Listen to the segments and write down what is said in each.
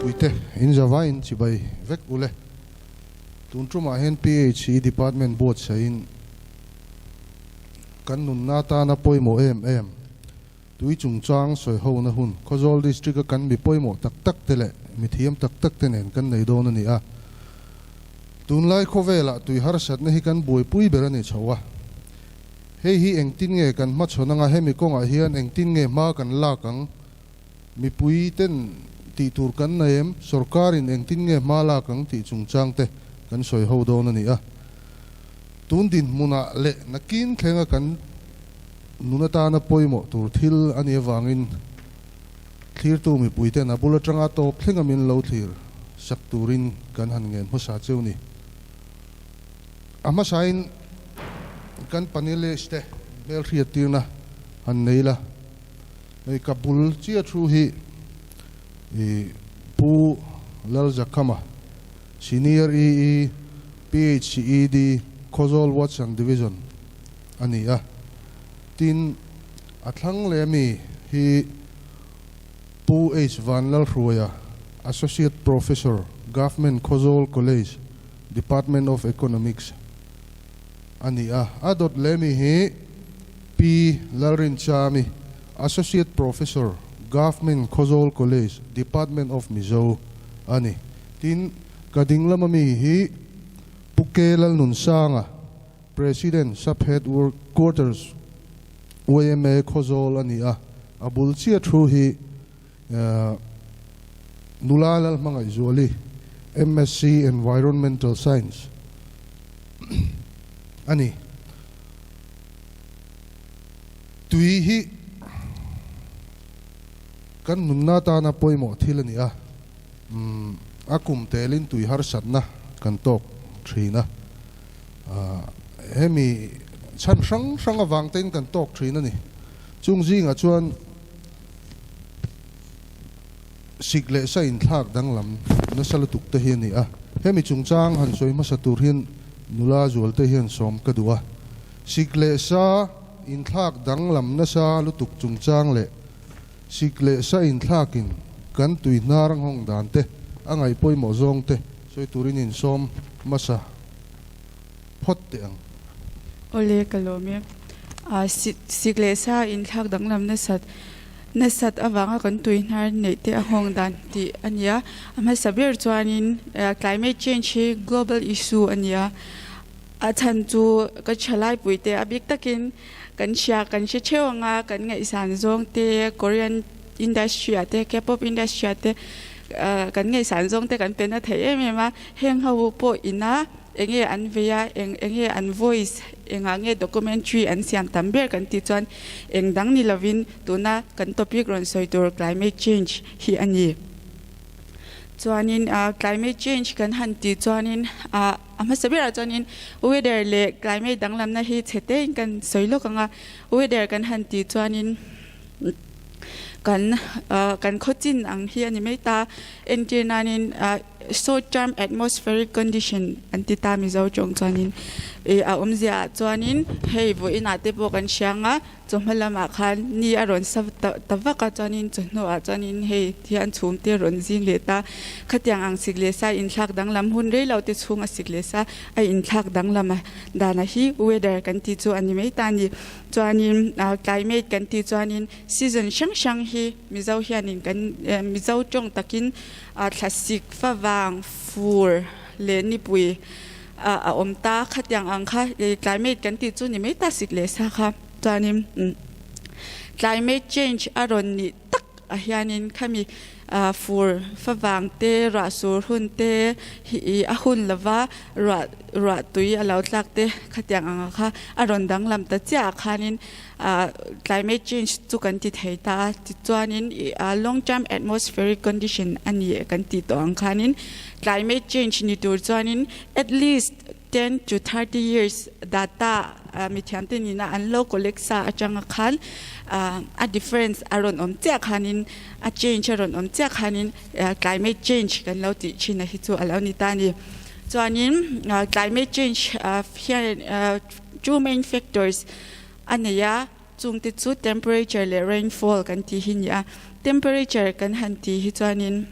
Mipuite in zavaiin chibai vek ule. Tun tumah hian PHE Department buatsahin kan nunna tana pawimawh em em tui chungchang sawihona hun Khawzawl District-a kan mi pawimawh tak tak te leh mi thiam tak tak te nen kan nei dawn a ni a. Tunlai khawvelah tui harsatna hi kan buaipui ber a ni chho a. Hei hi engtin nge kan hmachhawn anga hemi kawngah hian engtin nge hma kan lak ang? Mipui ten tih tur kan nei em? Sorkarin engtin nge hma lak ang tih chungchang te kan sawi ho dawn a ni a. Tun dinhmunah leh nakin thlenga kan nun atana pawimawh tur thil a nih avangin thlirtu mipui ten a bul atanga tawp thlenga min lo thlir sak turin kan han ngen hmasa cheu ni. A hmasain kan panelist te hmelhriattirna han nei la. Hei ka bul chiah thu hi i Pu Lalzakhama, Senior EE, PHCED, Khawzawl Watson Division a ni a. Tin, a thlang leh ami hi Pu H Vanlalhruaia, Associate Professor, Government Khawzawl College, Department of Economics a ni a. A dawt leh mi hi Pi Lalrinchami, Associate Professor, Government Khawzawl College, Department of Mizo a ni. Tin, ka ding lama mi hi Pu K Lalnunsanga, President, Sub-Head Quarters, yma Khawzawl a ni a. A bul chiah thu hi Nula Lalhmangaihzuali, MSc Environmental Science a ni. Tui hi kan nunna atana pawimawh thil a ni a, a kum telin tui harsatna kan tawk thin a, hemi chhan hrang hrang avang tein kan tawk thin a ni. Chung zingah chuan sik leh sa inthlak danglam nasa lutuk te hi a ni a, hemi chungchang han sawi hmasa tur hian nula zualte hian sawm ka duh a, sik leh sa inthlak danglam nasa lutuk chungchang leh sik leh sa inthlakin kan tui hnar nghawng dan te a ngaih pawimawh zawng te sawi turin insawm hmasa phawt teh ang. Awle ka lawm e. A sik leh sa inthlak danglam nasat nasat avanga kan tui hnar neih te a nghawng dan tih a ni a. A hmasa ber chuanin climate change hi global issue a ni a. A chhan chu ka thalai te a bik takin kan hria kan hre theuh anga kan ngaihsan zawng te Korean industry ah te K-pop industry ah te kan ngaihsan zawng te kan pe na thei em em a. Heng ho pawh ina Enge an vei a, eng enge an voice, engah nge documentary an siam tam ber kan tih chuan eng dang ni lovin tuna kan topic rawn sawi tur climate change hi a ni. Chuanin climate change kan han tih chuanin a hmasa berah chuanin weather leh climate danglamna hi chhe tein kan sawi lawk ang a, weather kan han tih chuanin kan kan khawchin ang hi a ni mai ta, entir nanin Short term atmospheric condition an ti ta Mizo tawng chuanin ih a awmzia ah chuanin hei vawiin ah te pawh kan hria ang a chawhma lamah khan ni a rawn sa ta ta vak a chuanin chawhnu ah chuanin hei thian chhum te rawn zing leh ta khatiang ang sik leh sa inthlak danglam hun rei lo te chhung a sik leh sa a inthlak danglam a dana hi weather kan tih chu a ni mai ta a ni chuanin ah climate kan tih chuanin season hrang hrang hi Mizo hianin kan Mizo tawng takin A thlasik favang fur leh nipui a awm ta khatiang ang kha climate kan tih chu ni mai ta sik leh sa kha chuanin climate change a rawn nih tak ah hianin khami fur favang te ruah sur hun te hi a hun lova ruah ruah tui a lo tlak te khatiang ang kha a rawn danglam ta chiah ah khanin Climate change chu kan ti thei ta a, tichuanin long term atmospheric condition a ni kan tih tawh ang khanin climate change ni tur chuanin at least 10 to 30 years data mithiam te nina an lo collect sa atanga khan a difference a rawn awm chiah khanin a change a rawn awm chiah khanin climate change kan lo tih thin a hi chu a lo ni ta a ni. Chuanin climate change hian two main factors a nei a, chungte chu temperature leh rainfall kan tih hi a ni a. Temperature kan han tih hi chuanin.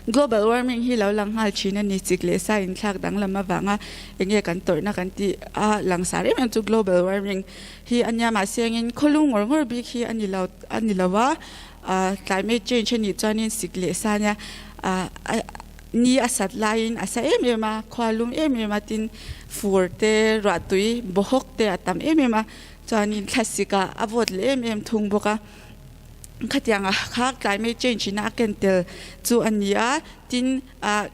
Global warming hi lo lang nghal thin a ni. Chik leh sa inthlak danglam avanga enge kan tawrhna kan tih a langsar em em chu global warming hi a nia. Mahse engin khawlung ngawr ngawr bik hi a ni lo a ni lo a, climate change a nih chuanin sik leh sa nia ni a sat laiin a sa em em a, khua lum em em a, tin fur te ruahtui bawhawk te a tam em em a, chuanin thlasik ah a vawt leh em em thung bawk a. Khatianga kha climate change ina a ken tel chu a ni a, tin ah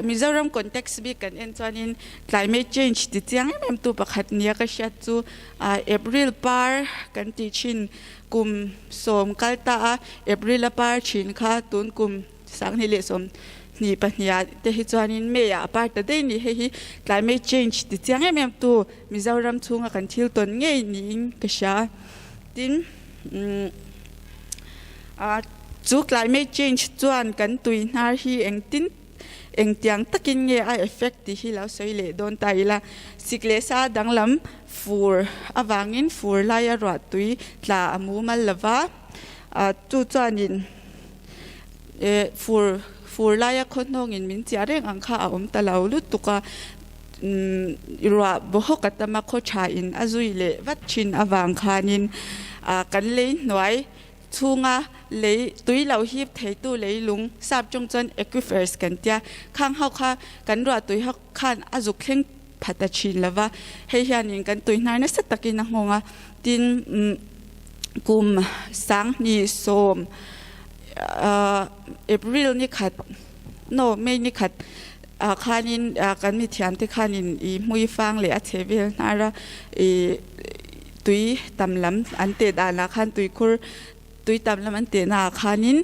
Mizoram context bik kan en chuanin climate change ti chiang em em tu pakhat nia ka hriat chu April par kan tih thin kum sawm kal ta a, April a par thin kha tun kum sanghnih leh sawmhnih pahnih ah te hi chuanin May ah a par ta daih a ni. Hei hi climate change ti chiang em em tu Mizoram chhunga kan thil tawn ngei niin ka hria a, tin Chu climate change chuan kan tui hnar hi engtin engtiang takin nge a effect tih hi lo sawi leh dawn ta ila. Sik leh sa danglam fur avangin fur laia ruah tui tla a mumal lova, chu chuanin fur fur laia khawhnawngin min chiah reng ang kha a awm ta lo lutuk a, Ruah bawhawk a tam a, khaw tha in a zui leh vat thin avang khanin kan lei hnuai chhunga lei tui lo hip theitu leilung sap tawng chuan aquifers kan tia, khang ho kha kan ruah tui ho khan a zuk thleng pha ta thin lova, hei hianin kan tui hnar nasa takin a nghawng a, tin kum sanghnih sawm April ni khat no May ni khat ah khanin kan mithiamte khanin i hmui fang leh a chhe vel hnar a i tui tam lam an teh danah khan tuikhur tui tam lam an tehna ah khanin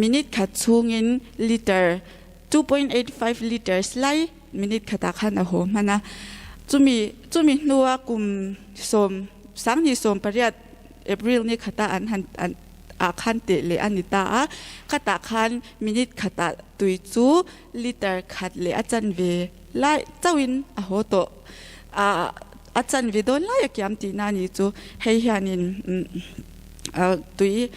minute khat chhungin liter 2.85 liters lai minute khatah khan a haw hman a chumi chumi hnua kum sawm sanghnih sawm pariat April ni khata an han an ah khan teh leh a ni ta a, khatah khan minute khatah tui chu liter khat leh a chanve lai chauhin a haw tawh a, a chanve dawn lai a kiam tihna a nih chu. Hei hianin tui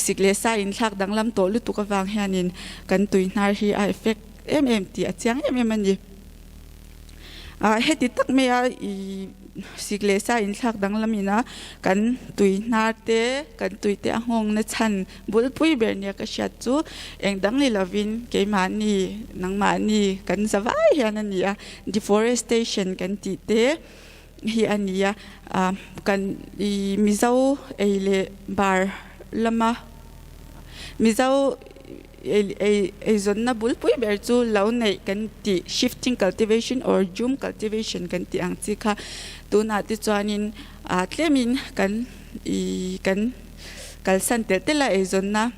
sik leh sa inthlak danglam tawh lutuk avang hianin kan tui hnar hi a effect em em tih a chiang em em a ni. Heti tak maia i sik leh sa inthlak danglam ina kan tui hnar te, kan tui te a nghawng na chhan bulpui ber nia ka hriat chu eng dang ni lovin keimahni, nangmahni kan za vai hian a ni a, deforestation kan tih te hi a ni a, kan i Mizo ei leh bar lama Mizo Eizawnna bulpui ber chu lo neih kan tih, shifting cultivation or jhum cultivation kan tih ang chi kha tunah te chuanin tlemin kan kan kalsan telh telh a, eizawnna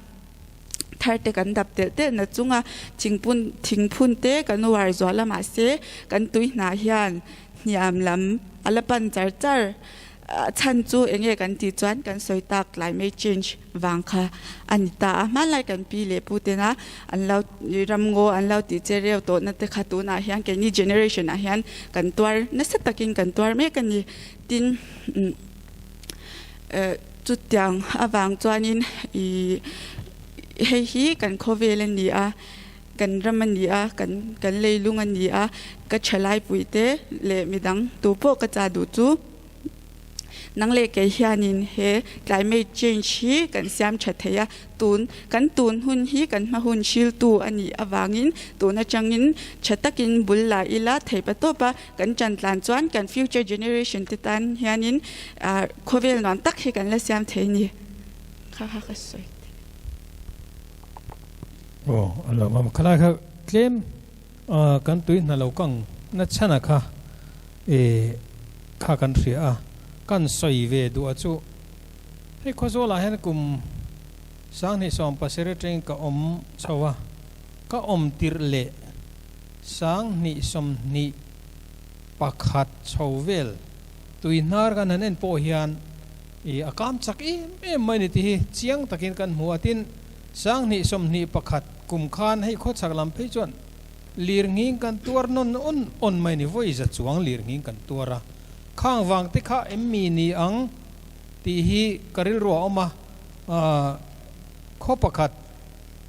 thar te kan dap telh telh na chunga thingpun thingphun te kan uar zual a mahse kan tui hnah hian hniam lam a la pan char char. Chhan chu enge kan tih chuan kan sawi tak climate change vang kha a ni ta a. Hmanlai kan pi leh pu tena an lo ramngaw an lo tih che reu tawhna te kha tunah hian keini generation ah hian kan tuar nasa takin kan tuar mek a ni. Tin, chutiang avang chuanin ih hei hi kan khawvel a ni a. Kan ram a ni a, kan kan leilung a ni a, ka thalaipui te leh midang tu pawh ka cha duh chu nang leh kei hianin he climate change hi kan siam tha thei a, tun kan tun hun hi kan hma hun hriltu a nih avangin tun atangin tha takin bul la ila thei pa tawp a, kan tan tlan chuan kan future generation te tan hianin khawvel nuam tak hi kan la siam thei a ni. Kha kha ka sawi. Aw a lo awm khalai kha tlem kan tui hna lo kang na chhan a kha e kha kan hria a kan sawi ve duh a chu hei Khawzawl ah hian kum sanghnih sawm pasarih atangin ka awm chho a ka awm tirh leh sanghnih sawmhnih pakhat chho vel tui hnar kan han en pawh hian I a kam chak em em mai ni tih hi chiang takin kan hmu a, tin 2021 kum khan hei khawchhak lam phei chuan lir nghing kan tuar nawn awn awn mai ni, vawi za chuang lir nghing kan tuar a, khang vang te kha em mi ni ang tih hi ka rilru a awm a, khaw pakhat.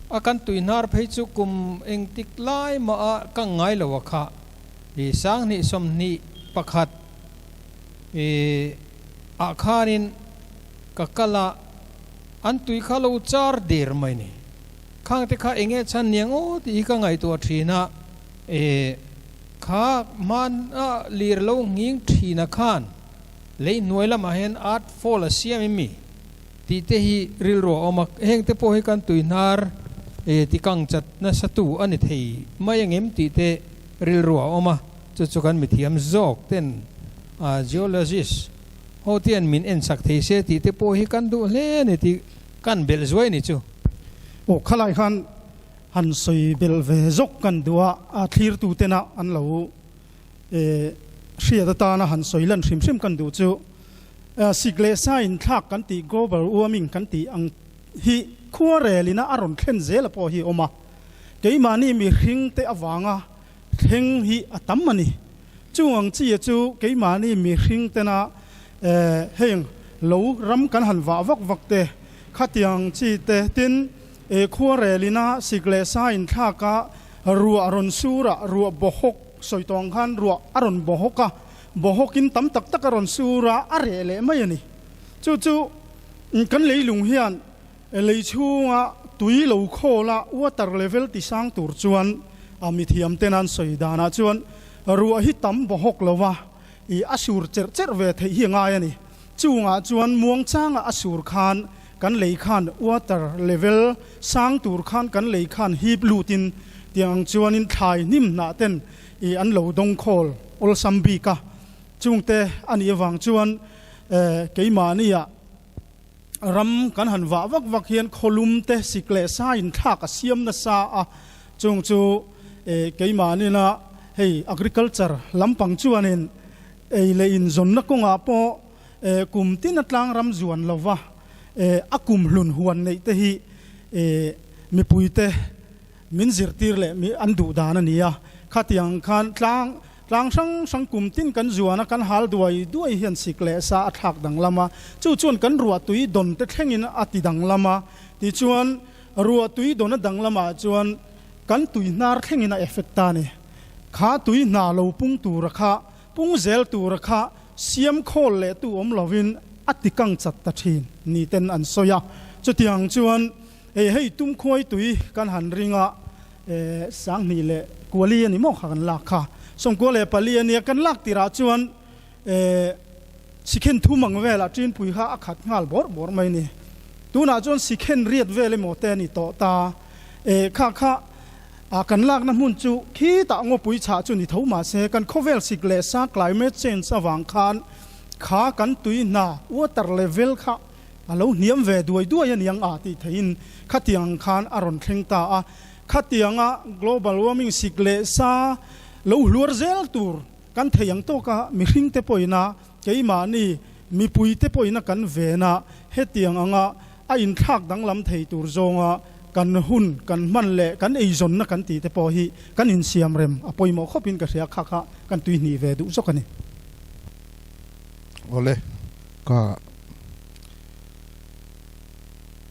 A kan tuihnar phei chu kum engtik lai mah a kang ngai lo a kha i 2021 i ah khanin ka kal a, an tui kha lo char der mai ni. Khang te kha enge chhan niang aw tih hi ka ngaihtuah thin a, i kha hman a lir lo nghing thin a khan lei hnuai lamah hian art fall a siam em mi? Tih te hi rilru a awm a, heng te pawh hi kan tuihnar tikang chat nasa tu a ni thei mai angem tih te rilru a awm a, chu chu kan mithiam zawk ten geologist ho te an min en chak thei se tih te pawh hi kan duh hle a ni tih kan belh zuai a ni chu. Aw khalai khan han sawi belh ve zawk kan duh a, a thlirtu tena an lo hriat atana han sawi lan hrim hrim kan duh chu. Sik leh sa inthlak kan tih global warming kan tih ang hi khuarelina a rawn thlen zel a pawh hi a awm a, keimahni mihring te avanga thleng hi a tam a ni. Chung ang chi chu keimahni mihring tena heng lo ram kan han vah vak vak te khatiang chi te tin khuarelina sik leh sa inthlak a ruah rawn sur a, ruah bawhawk sawi tawh ang khan ruah a rawn bawhawk a, Bawhawkin tam tak tak a rawn sur a, a reh leh mai a ni. Chu chu kan leilung hian lei chhunga tui lo khawl a, water level ti sang tur chuan a mithiam ten an sawi danah chuan ruah hi tam bawhawk lo va, i a sur cherh cherh ve theih hi a ngai a ni. Chungah chuan muangchanga a sur khan kan lei khan water level sang tur khan kan lei khan hip lutin tiang ang chuanin thlai hnim hnah ten I an lo dawng khawl awlsam bik a, chungte a nih avang chuan keimahnia ram kan han vah vak vak hian khawlum te sik leh sa in thlak a siam nasa a, chung chu keimahnina hei agriculture lampang chuanin ei leh inzawnna kawngah pawh kum tin a tlang ram zuan lova a kum hlun huan neih te hi mipuite Min zirtir leh mi an duh dan a ni a, khatiang khan tlang tlang hrang hrang kum tin kan zuan a, kan hal duai duai hian sik leh sa a thlak danglam a, chu chuan kan ruahtui dawn te thlengin a ti danglam a, tichuan ruahtui dawn a danglamah chuan kan tui hnar thlengin a effect ta a ni. Kha tui hna lo pung tura kha, pung zel tura kha siam khawl leh tu awm lovin a ti kang chat ta thin ni ten an sawi a, chutiang chuan Hei hei tum khuai tui kan han ring a, 2000 leh kuali a ni maw kha kan lak kha. 94 a nia kan lak tirah chuan sikhen thum ang velah ṭinpui kha a khat nghal bawrh bawrh mai a ni. Tunah chuan sikhen riat vel emaw te a ni tawh ta. Kha kha kan lakna hmun chu khitah ngawpui chhah chu ni tho mahse kan khawvel sik leh sa climate change avang khan kha kan tui hna water level kha A lo hniam ve duai duai a niang a tih theihin khatiang khan a rawn thleng ta a. Khatianga global warming sik leh sa lo hluar zel tur kan thei ang tawka mihring te pawhin a, keimahni mipui te pawhin a kan ven a, hetiang anga a inthlak danglam thei tur zawnga kan hun kan hman leh kan eizawnna kan tih te pawh hi kan insiam rem a pawimawh khawpin ka hria kha kha kan tuihnih ve duh zawk a ni. Awle, ka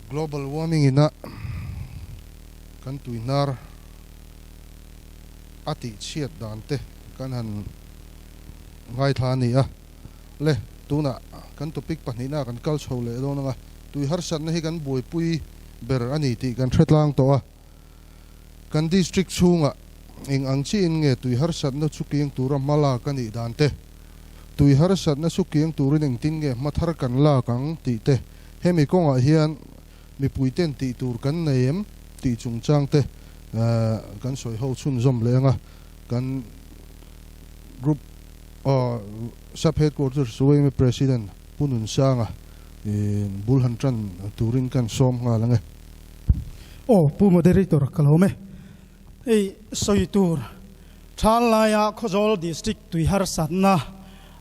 Global warming ina kan tuihnar a tih chhiat dan te kan han ngaithla a ni a. Le, tunah kan topic pahnihna kan kal chho leh dawn ang a, tui harsatna hi kan buaipui ber a ni tih kan hre tlang tawh a. Kan district chhungah eng ang chiin nge tui harsatna chu kiang tura hma lak a nih dan te, tui harsatna chu kiang turin engtin nge hma thar kan lak ang tih te, hemi kawngah hian mipuiten tih tur kan nei em tih chungchang te kan sawi ho chhunzawm leh ang a, kan group sub headquarters yma president Pu Nunsanga bul han tan turin kan sawm nghal ang e. Aw Pu Moderator ka lawm e. Hei sawi tur Thal laia Khawzawl District tui harsatna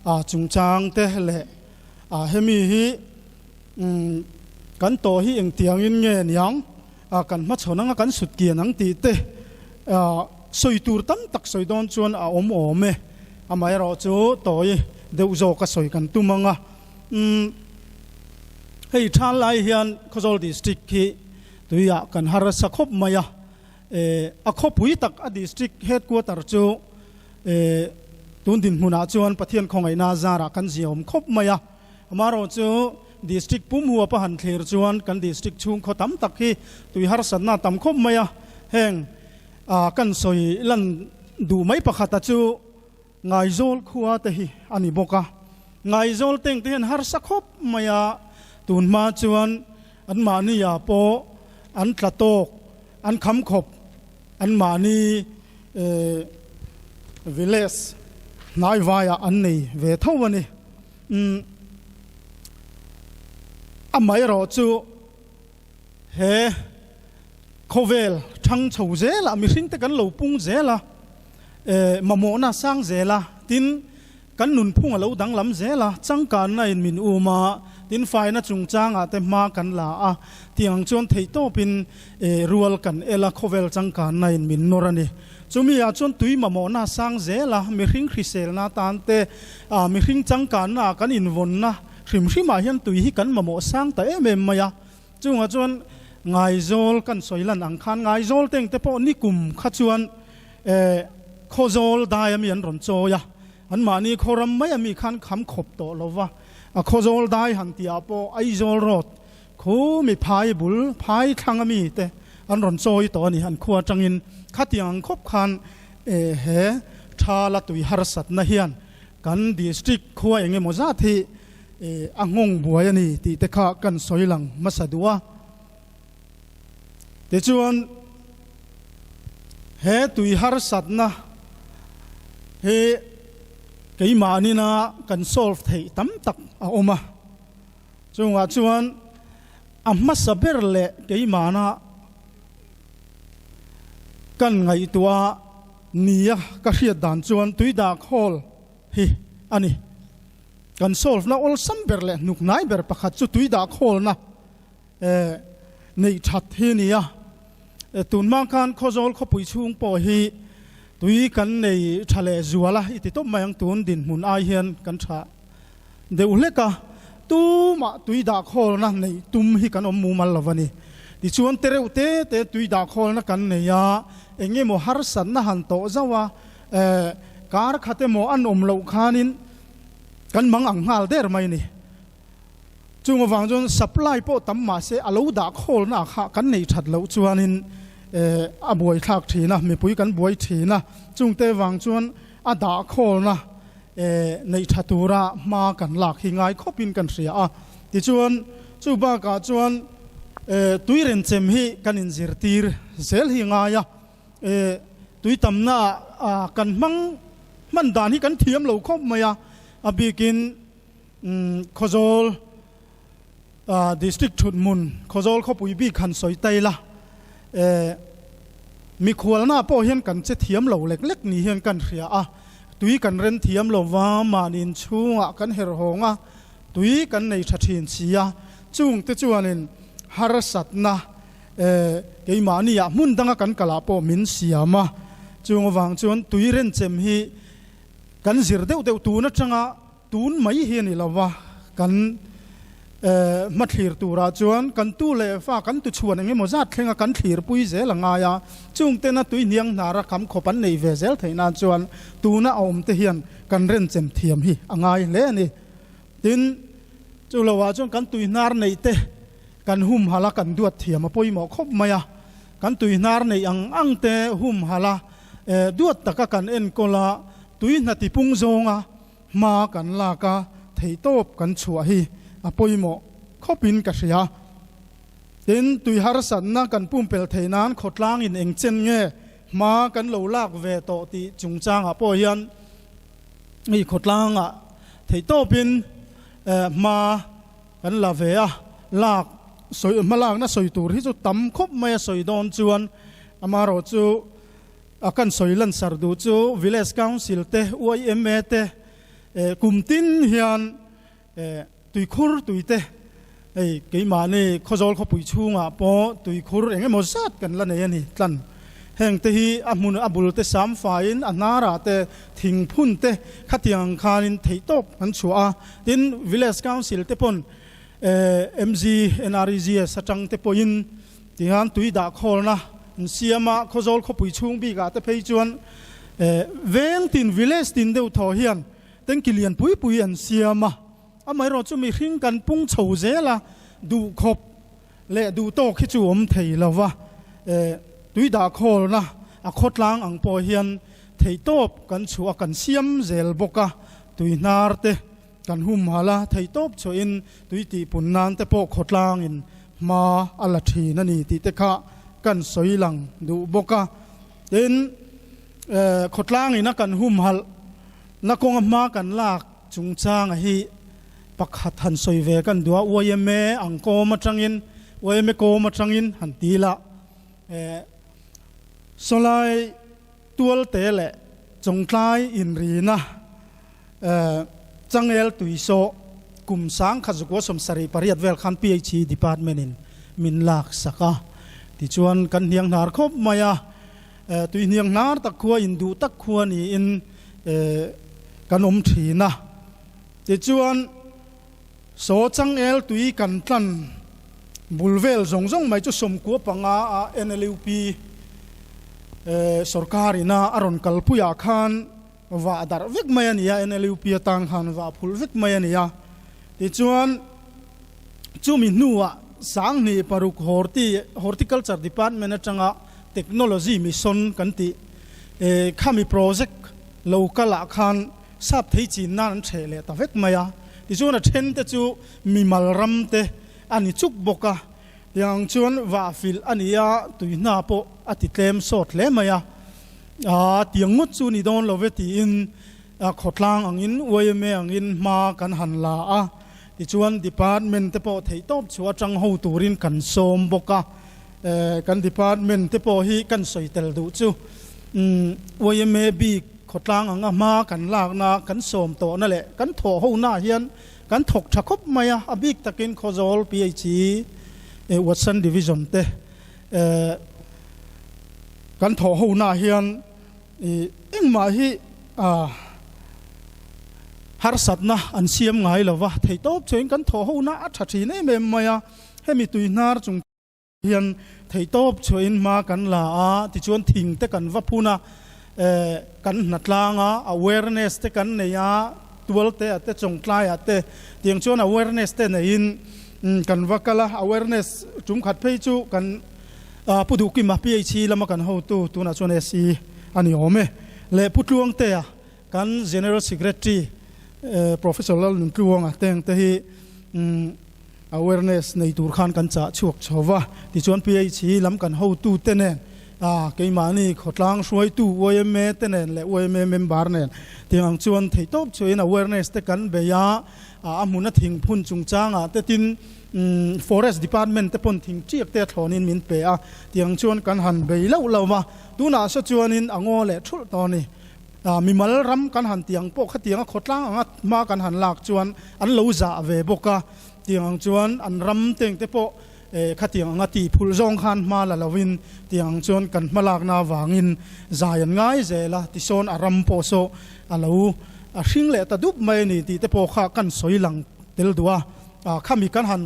chungchang te leh hemi hi kan tawh hi engtiangin nge niang kan hmachhawn anga kan sut kian ang tih te sawi tur tam tak sawi dawn chuan a awm awm e. Amaherawh chu tawi deuh zawka sawi kan tum anga. Hei Thal lai hian Khawzawl District hi. Tuiah kan harsa khawp mai a, a khawpui tak a district headquarter chu tun dinhmunah chuan Pathian khawngaihna zarah kan ziaawm khawp mai a. Amaherawhchu district pum huap a han thlir chuan kan district chhungkhaw tam tak hi tui harsatna a tam khawp mai a, heng kan sawi lan duh mai pakhata chu Ngaizawl khua te hi a ni bawk a, Ngaizawl teng te hian harsa khawp mai a, tun hma chuan an mahni ah pawh an tla tawk, an kham khawp, an mahni village hnaivai ah an nei ve tho a ni. Umm amaherawh chu he khawvel thang chho zel ah mihring te kan lo pung zel a, mamawhna sang zel a, tin kan nunphung a lo danglam zel a, changkanna in min um a, tin faina chungchangah te hma kan la a, tiang chuan theihtawpin rual kan el a, khawvel changkanna in min nawr a ni. Chumi ah chuan tui mamawhna sang zel a, mihring hriselna tan te, mihring changkanna ah kan invawnna hrim hrim ah hian tui hi kan mamawh sang ta em em mai a. Chungah chuan Ngaizawl kan sawi lan ang khan Ngaizawl teng te pawh nikum kha chuan Khawzawl dai ami an rawn chawi a, anmahni khawram mai ami khan kham khawp tawh lo va, a Khawzawl dai han tihah pawh Aizawl road khu mi phai bul phai thlang ami te an rawn chawi tawh a ni, an khua atangin khatiang ang khawp khan he tha la tui harsatna hian kan district khua eng emaw zat hi a nghawng buai a ni tih te kha kan sawi lang hmasa duh a. Tichuan, he tui harsatna hi keimahnin a kan solve theih tam tak a awm a. Chungah chuan a hmasa ber leh keimahna kan ngaihtuah nia ka hriat dan chuan tui dah khawl hi a ni. Kan solve na awlsam ber leh hnuk hnai ber pakhat chu tui dah khawlna neih that hi a ni a. Tun hma khan Khawzawl khawpui chhung pawh hi tui kan nei tha leh zual a, i ti tawp mai ang tun dinhmun ai hian kan tha deuh hlek a, tumah tui dah khawlna neih tum hi kan awm mumal lo a ni. Tichuan tereuh te te tui dah khawlna kan nei a, eng emaw harsatna han tawh zauh a, kar khat emaw an awm loh khanin kan mang ang nghal der mai a ni. Chung avang chuan supply pawh tam mah se a lo dah khawlna kha kan nei that loh chuanin a buai thlak thin a, mipui kan buai thin a, chungte vang chuan a dah khawlna neih tha tura hma kan lak hi ngai khawpin kan hria a. Tichuan chu bakah chuan tuirenchem hi kan inzirtir zel hi ngai a. Tui tamna ah kan hmang hman dan hi kan thiam lo khawp mai a, a bikin Khawzawl District thuthmun Khawzawl khawpui bik han sawi ta ila, mikhualna pawh hian kan che thiam lo lek lek ni hian kan hria a, tui kan ren thiam lo va, mahni inchhungah kan herhawng a, tui kan nei tha thin si a, chungte chuanin harsatna Keimahni ah hmun danga kan kal ah pawh min siam a, chung avang chuan tui renchem hi kan zir deuh deuh tun atanga tun mai hi a ni lo va, kan hmathlir turah chuan kan tu leh fa kan tuchhuan eng emaw zat thlenga kan thlirpui zel a ngai a, chung tena tui hniang hnara kham khawp an nei ve zel theih nan chuan tuna a awm te hian kan renchem thiam hi a ngai hle a ni. Tin, chu lo ah chuan kan tui hnar neih te Kan humhalh a kan duat thiam a pawimawh khawp mai a, kan tuihnar neih ang ang te humhalh a duat taka kan enkawl a, tui hna tipung zawnga hma kan lak a theihtawp kan chhuah hi a pawimawh khawpin ka hria. Tin, tui harsatna kan pumpelh theih nan khawtlangin eng chen nge hma kan lo lak ve tawh tih chungchangah pawh hian hei khawtlangah theihtawpin hma Kan la ve a, lak sawi hmalakna sawi tur hi chu tam khawp mai a sawi dawn chuan amaherawh chu a kan sawi lansar duh chu Village Council te, yma te kum tin hian tuikhur tui te hei keimahni Khawzawl khawpui chhungah pawh tuikhur eng emaw zat kan la nei a ni tlan. Heng te hi a hmun a bul te sam faiin a hnarah te thing phun te khatiang ang khanin theihtawp an chhuah a. Tin, Village Council te pawn MG, NREGS atang te pawhin Tihian tui dah khawlna an siam a, Khawzawl khawpui chhung bikah te phei chuan veng tin, village tin deuh thaw hian tanki lian pui pui an siam a. Amaherawh chu mihring kan pung chho zel a, duhkhawp leh duh tawk hi chu awm thei lo va, tui dah khawlna a khawtlang ang pawh hian theihtawp kan chhuah a, kan siam zel bawk a, tui hnar te kan humhalh a, theihtawp chhuahin tui tihpun nan te pawh khawtlangin hma a la thin a ni tih te kha kan sawi lang duh bawk a. Tin, khawtlangin a kan humhalh na kawnga hma kan lak chungchanga hi pakhat han sawi ve kan duh a, yma ang kawm atangin, yma kawm atangin han ti la, sawlai tualte leh chawngtlai inrina changel tuisawh kum sangkhat zakua 78 vel khan PHE department in min lak sak a, tichuan kan hniang hnar khawp mai a, tui hniang hnar tak khua induh tak khua niin kan awm thin a. Tichuan, saw changel tui kan tlan bul vel zawng zawng mai chu 95 a NLUP sorkar ina a rawn kalpuiah khan vah darh vek mai a ni a, NLUP atang khan vah phulh vek mai a ni a. Tichuan, chumi hnuah 2006 Horti, Horticulture Department atanga Technology Mission kan tih khami project lo kalah khan Sap thei chin nan an ṭheh leh ta vek mai a, tichuan a ṭhen te chu mimal ram te a ni chuk bawk a, tiang ang chuan vah filh a ni a, tui hna pawh a ti tlem sawt hle mai a, aa tiang ngawt chu ni dawn lo ve tiin khawtlang angin yma angin hma kan han la a, tichuan department te pawh theihtawp chu atang ho turin kan sawm bawk a, kan department te pawh hi kan sawi tel duh chu yma bik Khawtlang anga hma kan lakna, kan sawm tawhna leh kan thawh honaah hian kan thawk tha khawp mai a, a bik takin Khawzawl PHE Watson Division te kan thawh honaah hian engmah hi harsatna an siam ngai lo va, theihtawp chuan kan thawh hona a tha thin em em mai a, hemi tuihnar chung. Hian theihtawp chhuahin hma kan la a, tichuan thing te kan va phun a, kan hnatlang a, awareness te kan nei a, tual te ah te chawngtlai ah te tiang chuan awareness te neiin kan va kal a, awareness tum khat phei chu kan Pu Duhkima PHE lama kan hotu tunah chuan SE a ni awm e, leh Pu Tluangtea kan General Secretary Professor Lalnuntluanga teng te hi Awareness nei tur khan kan chah chhuak chho va, tichuan PHE lam kan hotu te nen, keimahni khawtlang hruaitu yma te nen leh yma member nen tiang ang chuan theihtawp chuain awareness te kan bei a, a hmuna thingphun chungchangah te tin Forest Department te pawn thing chiak te a thlawnin min pe a, tiang chuan kan han bei lauh lauh va, tunah saw chuanin a ngaw leh thulh tawh a ni. Mimal ram kan han tiang pawh khatiang a khawtlang anga hma kan han lak chuan an lo zah ve bawk a, tiang ang chuan an ram teng te pawh khatiang anga tih phulh zawng khan hma la lovin tiang ang chuan kan hma lakna avangin zai an ngai zel a, tisawn a ram pawh saw a lo a hring leh ta dup mai a ni tih te pawh kha kan sawi lang tel duh a, khami kan han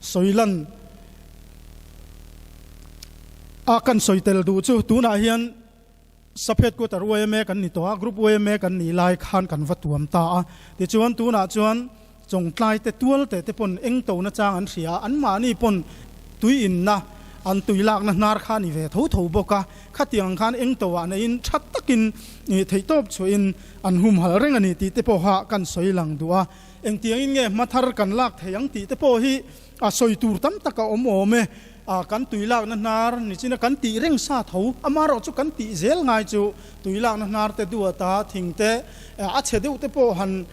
sawi lan a kan sawi tel duh chu tunah hian. Saphet Quarter yma kan ni tawh a, Group yma kan nih lai khan kan va tuam ta a. Tichuan tunah chuan Chawngtlai te tual te te pawn eng to nachang an hria a, anmahni pawn tui inna an tui lakna hnar kha a ni ve tho tho bawk a. Khatiang khan eng to ah neiin tha takin theihtawp chhuahin an humhalh reng a ni tih te pawha kan sawi lang duh a. Engtiangin nge hma thar kan lak thei ang tih te pawh hi a sawi tur tam tak a awm awm e. A, kan tui lakna hnar nichina kan tih reng sa tho, amaherawh chu kan tih zel ngai chu tui lakna hnar te duata thing te, a chhe deuh te pawh han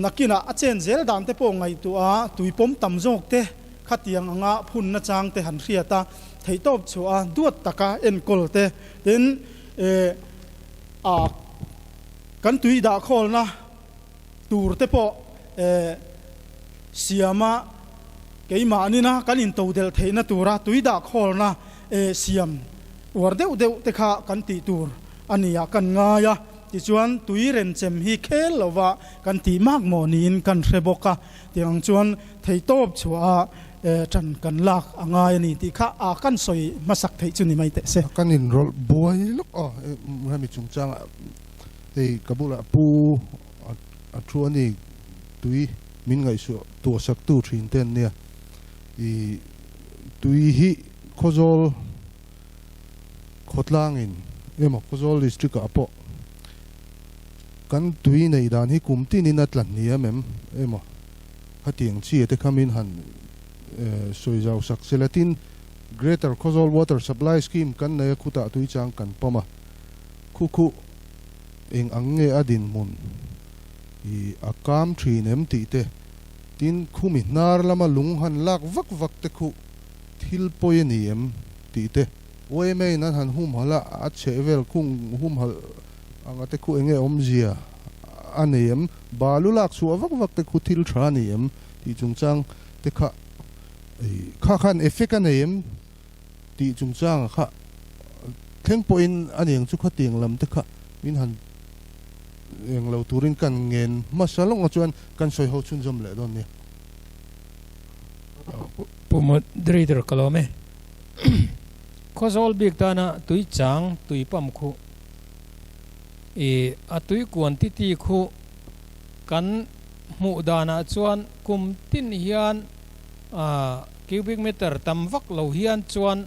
nakinah a chen zel dan te pawh ngaihtuah a, tui pawm tam zawk te khatiang anga phun nachang te han hriat a, theihtawp chhuah a, duat taka enkawl te, tin, a, kan tui dahkhawlna tur te pawh siama keimahnin a kan intodelh theihna tura tui dah khawlna siam uar deuh deuh te kha kan tih tur a ni a kan ngai a, tichuan tui renchem hi khel lova kan tih mak maw niin kan hre bawk a, tiang chuan theihtawp chhuah a. Ṭan kan lak a ngai a ni tih kha a kan sawi hmasak theih chu ni mai teh se. Kan inrawlh buai lawk a, hemi chungchangah hei ka bulah pu a thu a ni, tui min ngaihsuah tuahsaktu thin te an nia. I tui hi Khawzawl khawtlangin emaw Khawzawl district ah pawh kan tui neih dan hi kum tinin a tla hniam em emaw Hetiang chi te kha min han sawi zau sak sela tin Greater Khawzawl Water Supply Scheme kan nei a khutah tui chang kan pawm a, khu khu eng ang nge a dinhmun i a kam thin em tih te, tin khumi hnar lama lung han lak vak vak te khu thil pawi a ni em tih te, yma in an han humhalh a, a chhehvel khung humhalh anga te khu eng nge awmzia a nei em? Balu lak chhuah vak vak te khu thil tha a ni em tih chungchang te kha kha khan effect a nei em tih chungchanga kha thleng pawhin a ni ang chu khatiang lam te kha min han eng lo turin kan ngen hmasa lawng a chuan kan sawi ho chhunzawm leh dawn nia. Pu Moderator ka lawm e. Khawzawl bik tana tui chang tui pump khu I a tui quantity khu kan hmuh danah chuan kum tin hian cubic meter tam vak lo hian chuan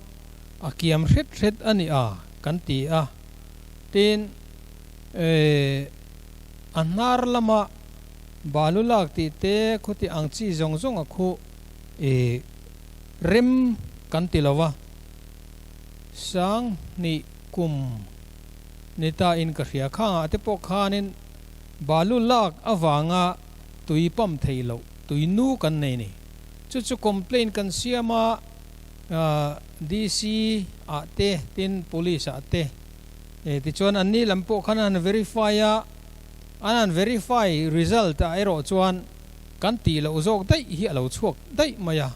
a kiam hret hret a ni a kan ti a. Tin, a hnar lama balu lak tih te khuti ang chi zawng zawng a khu i rem kan ti lo va, sang hnih kum Ni ta in ka hria khangah te pawh khanin balu lak avanga tui pump thei loh tui nu kan nei ni. Chu chu complaint kan siam a, DC ah te tin police ah te tichuan anni lam pawh khan an han verify a, an han verify result ah erawh chuan kan tih loh zawk daih hi a lo chhuak daih mai a,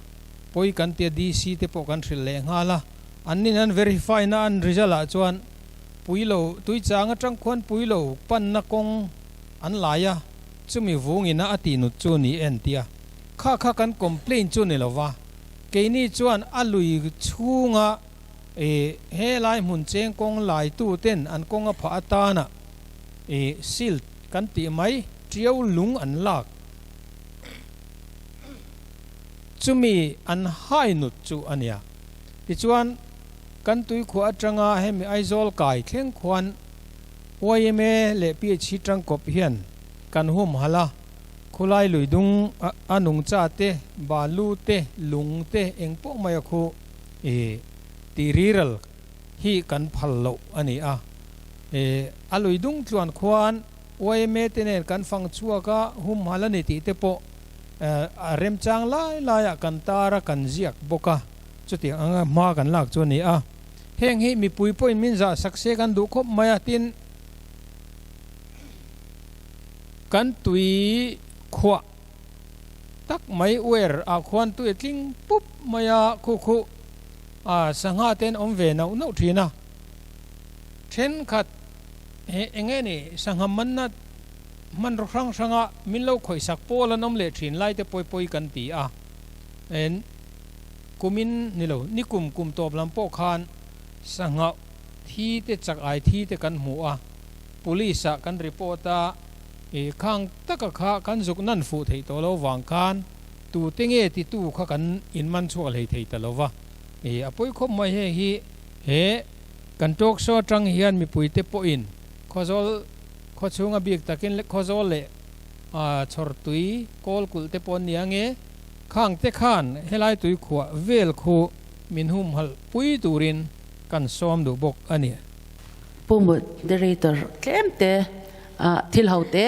pawi kan tia DC te pawh kan hrilh leh nghal a, annin an verify na an result ah chuan Puilo, Tuichang atang khuan Puilo panna kawng an lai a, chumi vungina a tihnut chu ni en tia. Kha kha kan complain chu ni lova, keini chuan a lui chhunga i helai hmun cheng kawng laitu ten an kawng a phah atana i silt kan tih mai tiau lung an lak. Chumi an hai nut chu a nia. Tichuan. Kan tuikhuah atanga hemi Aizawl kai thleng khuan yma leh PHC tangkawp hian kan humhalh a, khulai lui dung a nungcha te, balu te, lung te eng pawh mai a khu i tih riral hi kan phal loh a ni a. A lui dung tluan khuan yma te nen kan fang chhuak a, humhalh a ni tih te pawh a remchang lai laiah kan tar a, kan ziak bawk a. Chutiang anga hma kan lak chu a ni a, heng hi mipui pawhin min zah sak se kan duh khawp mai a, tin kan tui khuah tak mai uer ah khuan tui a tling pup mai a, khu khu a sangha te an awm ve nauh nauh thin a, thenkhat he eng nge ni sangha manna hmanraw hrang hranga min lo khawih sak pawl an awm leh thin lai te pawi pawi kan ti a, en. Kumin ni lo, ni kum kum tawp lam pawh khan sangha thi te chak ai thi te kan hmu a, police ah kan report a, i khang taka kha kan zuk nan fuh theih tawh lo vang khan tu te nge ti tu kha kan in man chhuak hlei thei ta lo va, i a pawi khawp mai hei hi he kan talk show atang hian mipui te pawhin Khawzawl khawchhunga bik takin Khawzawl leh Chhawrtui Kawlkulh te pawh an ni ang e. Khang te khan helai tuikhuah vel khu min humhalh pui turin kan sawm duh bawk a ni. Pu Moderator tlem te thil ho te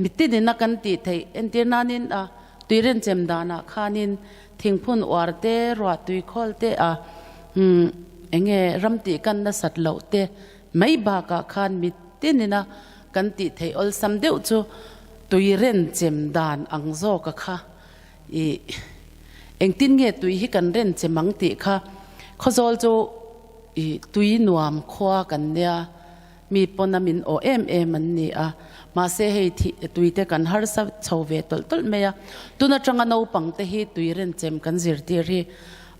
mitin in a kan tih theih entir nanin a tuirenchem danah khanin thingphun uar te ruah tui khawl te a enge ram tih kan nasat loh te mai bakah khan mitin in a kan tih theih awlsam deuh chu Tui renchem dan ang zawk a kha i engtin nge tui hi kan renchem ang tih kha Khawzawl chu i tui nuam khua kan nia. Mi pawn a min awh em em an ni a, mahse hei thih tui te kan harsa chho ve tawlh tawlh mai a, tun atanga naupang te hi tui renchem kan zirtir hi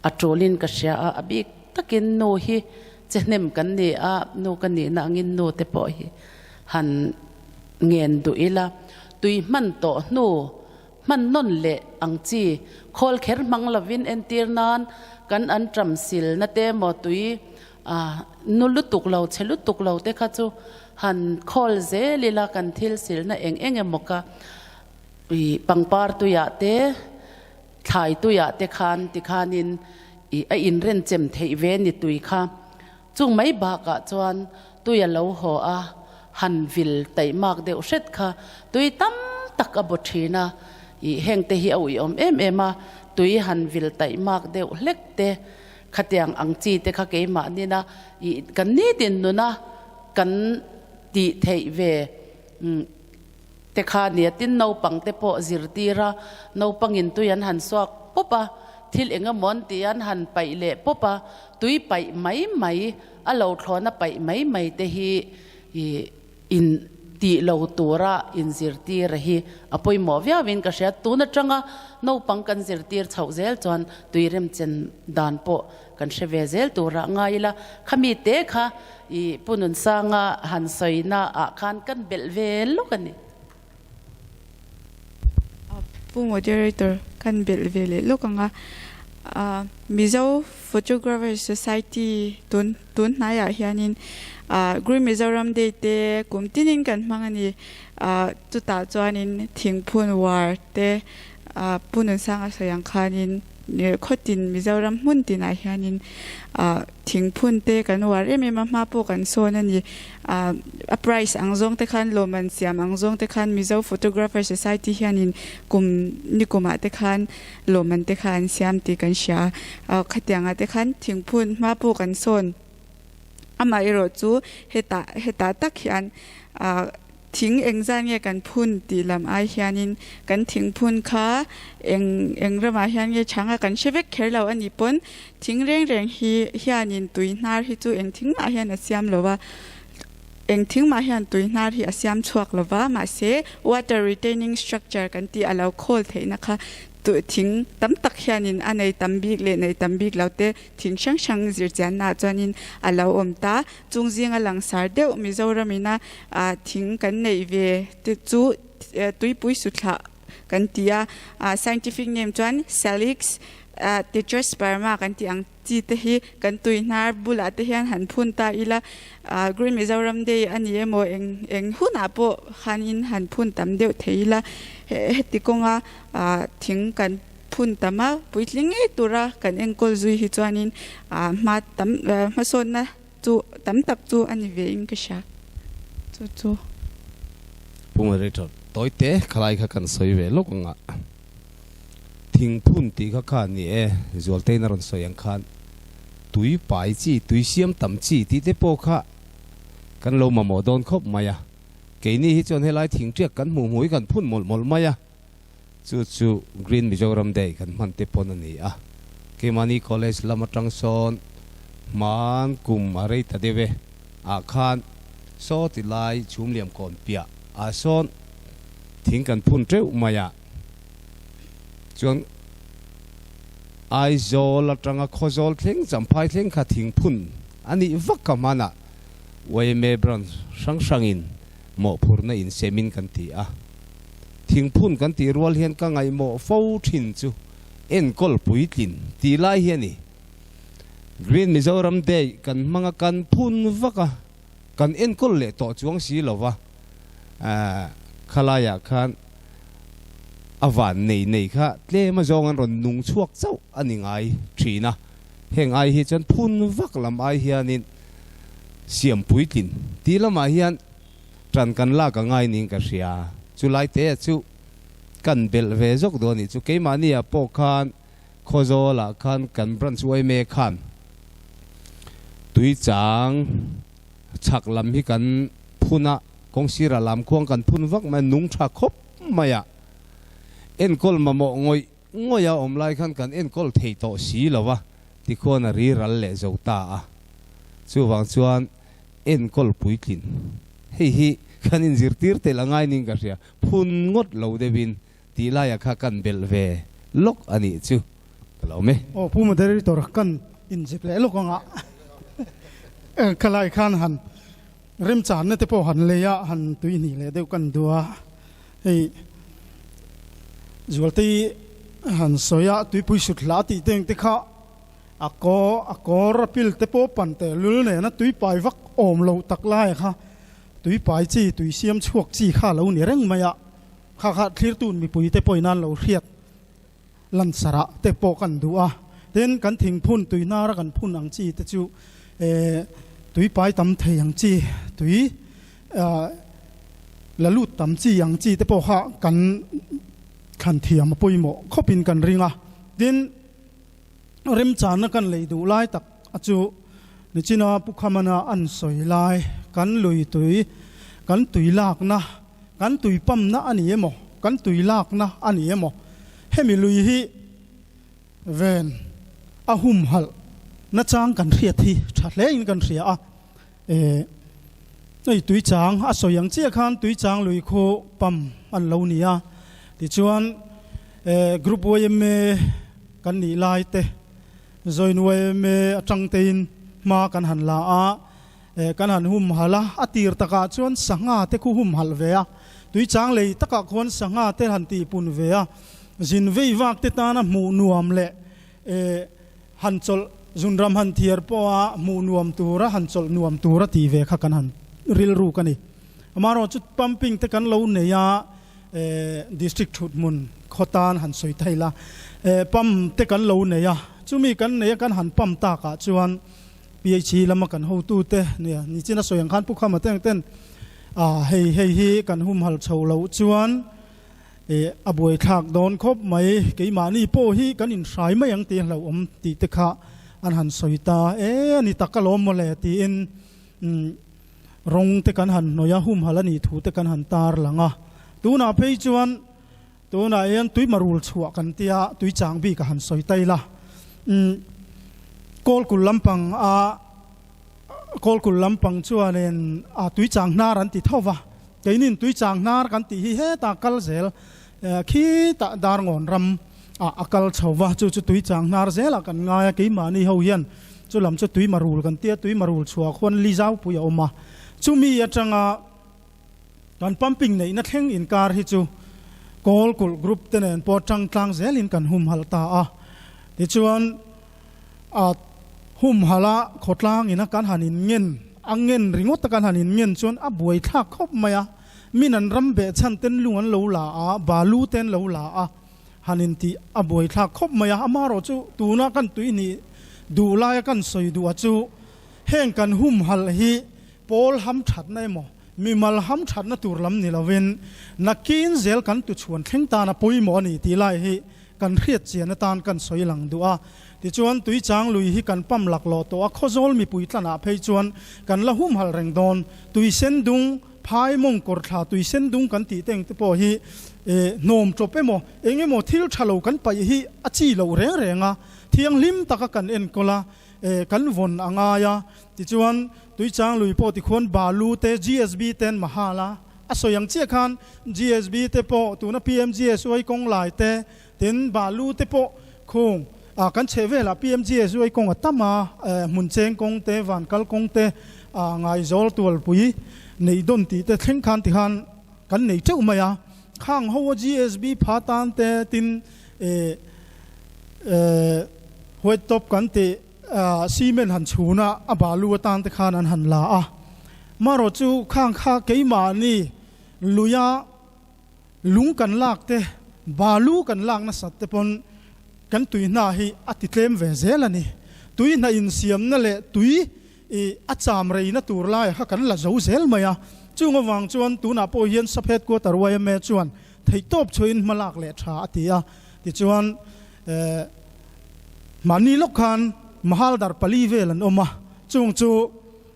a tulin ka hria a, a bik takin nu hi che hnem kan ni a, nu ka nihna angin nu te pawh hi han ngen duh ila, tui hman tawh hnu hman nawn leh ang chi khawl kher hmang lovin entir nan kan an ṭam silna te maw tui A nu lutuk lo, chhe lutuk lo te kha chu han khawl zel ila kan thil silna eng eng emaw ka i pangpar tuiah te, thlai tuiah te khan tikhanin i a inrenchem theih ve ni tui kha. Chung mai bakah chuan tui a lo haw a, han vil taihmak deuh hret kha tui tam tak a baw thin a, i heng te hi a uiawm em em a, tui han vil taihmak deuh hlek te Khatiang ang chi te kha keimah nina ih kan nitin nuna kan tih theih ve te kha nia. Tin naupang te pawh zirtir a, naupangin tui an han suak pawp a, thil eng emaw an tih an han paih leh pawp a, tui paih mai mai, a lo thlawna paih mai mai te hi ih In tih lo tura inzirtir hi a pawimawh viauin ka hria. Tun atanga naupang kan zirtir chhoh zel chuan tui remchen dan pawh kan hre ve zel turah ngai ila. Khami te kha i Pu Nunsanga han sawina ah khan kan belh ve lawk a ni. Pu Moderator, kan belh ve leh lawk ang a. Mizo Photographer Society tun tun hnaiah hianin Green Mizoram Day te kum tinin kan hmang a ni. Chutah chuanin thingphun war te Pu Nunsanga sawi ang khanin khawtin Mizoram hmun tinah hianin thingphun te kan uar em em a, hma pawh kan sawn a ni. A prize ang zawng te khan lawmman siam ang zawng te khan Mizo Photographer Society hianin kum nikumah te khan lawmman te kha an siam tih kan hria a, khatiangah te khan thingphun hma pawh kan sawn. Amaherawh chu hetah hetah tak hian ah thing engzat nge kan phun tih lam ai hianin kan thingphun kha eng eng ramah hian nge chhanga kan hre vek kher lo a nih pawn thing reng reng hi hianin tui hnar hi chu eng thing mah hian a siam lo a, eng thing mah hian tui hnar hi a siam chhuak lo va, mahse water retaining structure kan tih a lo khawl theihna kha thing tam tak hianin a nei tam bik leh nei tam bik lo te thing hrang hrang zirchiannaah chuanin a lo awm ta. Chung zinga langsar deuh Mizoramina thing kan neih ve te chu tuipui suthlah kan ti a, scientific name chuan Salix tetrasperma kan tih ang chi te hi kan tui hnar bulah te hian han phun ta ila, Green Mizoram Day a ni emaw eng eng hunah pawh khanin han phun tam deuh thei ila, heti kawnga thing kan phun tam a, puitling ngei tura kan enkawl zui hi chuanin hma tam hmasawnna chu tam tak chu a ni ve in ka hria chu chu. Pu Moderator, tawi te khalai kha kan sawi ve lawk ang a, thingphun tih kha kha ni e, Zualtein a rawn sawi ang khan tui pai chi, tui siam tam chi tih te pawh kha kan lo mamawh dawn khawp mai a, keini hi chuan helai thingṭiak kan hmuh hmuh hi kan phun mawlh mawlh mai a. Chu chu Green Mizoram Day kan hman te pawn a ni a. Keimahni College lam atang sawn hman kum a rei ta deuh e. Ah khan saw ti lai chhum liam kawn piah ah sawn thing kan phun teuh mai a. Chuan Aizawl atanga Khawzawl thleng Champhai thleng kha thing phun a nih vak ka hmanah yma branch hrang hrangin mawhphurhna insemin kan ti a. Thingphun kan tih rual hian ka ngaihmawh fo thin chu enkawl puitlin tih lai hi a ni. Green Mizoram Day kan hmang a kan phun vak a, kan enkawl leh tawh chuang si lo va, khalaiah khan a van nei nei kha tlem a zawng an rawn nung chhuak chauh a ni ngai thin a. Heng ai hi chuan phun vak lam ai hianin siam puitlin tih lamah hian Ṭan kan lak a ngai niin ka hria. Chu lai te chu kan belh ve zawk duh a nih chu. Keimahni ah pawh khan Khawzawl ah khan kan branch yma khan tuichang chhak lam hi kan phun a, kawngsir ah lam khuang kan phun vak mai a, nung tha khawp mai a. Enkawl mamawh ngawih ngawih a awm lai khan kan enkawl thei tawh si lo a, tikhuan a ri ral leh zo ta a. Chuvang chuan. enkawl puitlin. Hei hi kan inzirtir tel a ngai ning ka hria, phun ngawt lo deuhin tih laia kha kan belh ve lawk a nih chu ka lo awm e. Aw Pu Moderator kan inzep leh lawk anga khalai khan han remchanna te pawh han lei a, han tui hnih leh deuh kan duh a, hei Zualtei han sawi a, tuipui sut hla tih te ang te kha a kaw a kawr a pil te pawh pan teh lul nena tui pai vak awm loh tak lai kha tui pai chi tui siam chhuak chi kha a lo ni reng mai a, kha kha thlirtun mipui te pawhin an lo hriat lansarah te pawh kan duh a, tin kan thingphun tui hnara kan phun ang chi te chu eh tui pai tam thei ang chi tui ah la lut tam chi ang chi te pawh kha kan thlan thiam a pawimawh khawpin kan ring a, tin. Remchanna kan lei duh lai tak a chu nichina Pu Khamana an sawi lai kan lui tui, kan tui lakna, kan tui pamna a ni emaw, kan tui lakna a ni emaw, hemi lui hi ven a humhalh nachang kan hriat hi tha hle in kan hria a. E, hei tui chang a sawi ang chiah khan tui chang lui khu pam an lo ni a, tichuan e group yma kan nih lai te join yma atang tein hma kan han la a, e kan han humhalh a, a tir takah chuan sangha te khu humhalh ve a, tui chang lei takah khuan sangha te han tihpun ve a, zin vei vak te tana hmuh nuam leh e Han chawlh zunram han thiar pawha hmuh nuam tura han chawlh nuam tura tih ve kha kan han rilruk a ni. Amaherawhchu pumping te kan lo nei a, district thut hmun khaw tan han sawi thei la, pump te kan lo nei a, chumi kan nei a kan han pump takah chuan PHE lama kan hotute nia nichin a sawi ang khan Pu Khama te ang ten hei hei hi kan humhalh chho loh chuan E, a buaithlak dawn khawp mai, keimahni pawh hi kan inhrai mai ang tih a hlauhawm tih te kha an han sawi ta. E, a ni tak alawm mawle tiin rawng te kan han hnawih a, humhalh a nih thu te kan han tar lang a. Tunah phei chuan tunah hian tuimarul chhuah kan tia tui chang bik a han sawi ta ila. Kawlkul lampang a Kawlkul lampang chuanin a tui chang hnar an ti tho va, keinin tui chang hnar kan tih hi hetah kal zel khitah Darngawn ram ah a kal chho va, chu chu tui chang hnar zelah kan ngai a, keimahni ho hian chu lam chu tui marul kan tia, tui marul chhuah khuan li zaupui a awm a, chumi atanga kan pumping neihna thleng inkar hi chu Kawlkulh group te nen pawh tangtlang zelin kan humhalh ta a, tichuan A humhalh a khawtlang ina kan han in ngen, a ngen ringawt a kan han in ngen chuan a buai thlak khawp mai a, min an ram beh chhan ten lung an lo la a, balu te an lo la a, han in tih a buai thlak khawp mai a, amaherawh chu tuna kan tui nih duh laia kan sawi duh a chu heng kan humhalh hi pawl ham thatna emaw mimal ham thatna tur lam ni lovin nakin zel kan tuchhuan thleng tan a pawimawh a ni tih lai hi Kan hriat chian atan kan sawi lang duh a, tichuan Tuichang lui hi kan pam laklawh tawh a, Khawzawl mipui tlanah phei chuan kan la humhalh reng dawn. Tui sen dung, phai mawng kawr thla tui sen dung kan tih te engte pawh hi hnawm tawp emaw eng emaw thil tha lo kan paih hi a chi loh reng reng a, thianghlim taka kan enkawl a, kan vawn a ngai a, tichuan Tuichang lui pawh tikhuan balu te, GSB ten mahal a. A sawi ang chiah khan GSB te pawh tuna PMGSY kawng lai te, tin balu te pawh khung ah kan chheh velah PMGSY kawng a tam a, hmun cheng kawng te, van kal kawng te, Ngaizawl tualpui neih dawn tih te thleng khan tikhan kan nei teuh mai a. Khang ho a GSB pha tan te tin white top kan tih Cement han chhun a, a balu atan te khan an han la a. Marawh chu khang kha keimahni luia lung kan lak te, balu kan lak nasat te pawn kan tui hna hi a ti tlem ve zel a ni. Tui hna insiamna leh tui a cham reina tur laiah kha kan la zo zel mai a. Chung avang chuan tunah pawh hian Sub Headquarter yma chuan theihtawp chhuahin hma lak leh tha a ti a. Tichuan mahni lawk khan Mahaldar pali vel an awm a, chung chu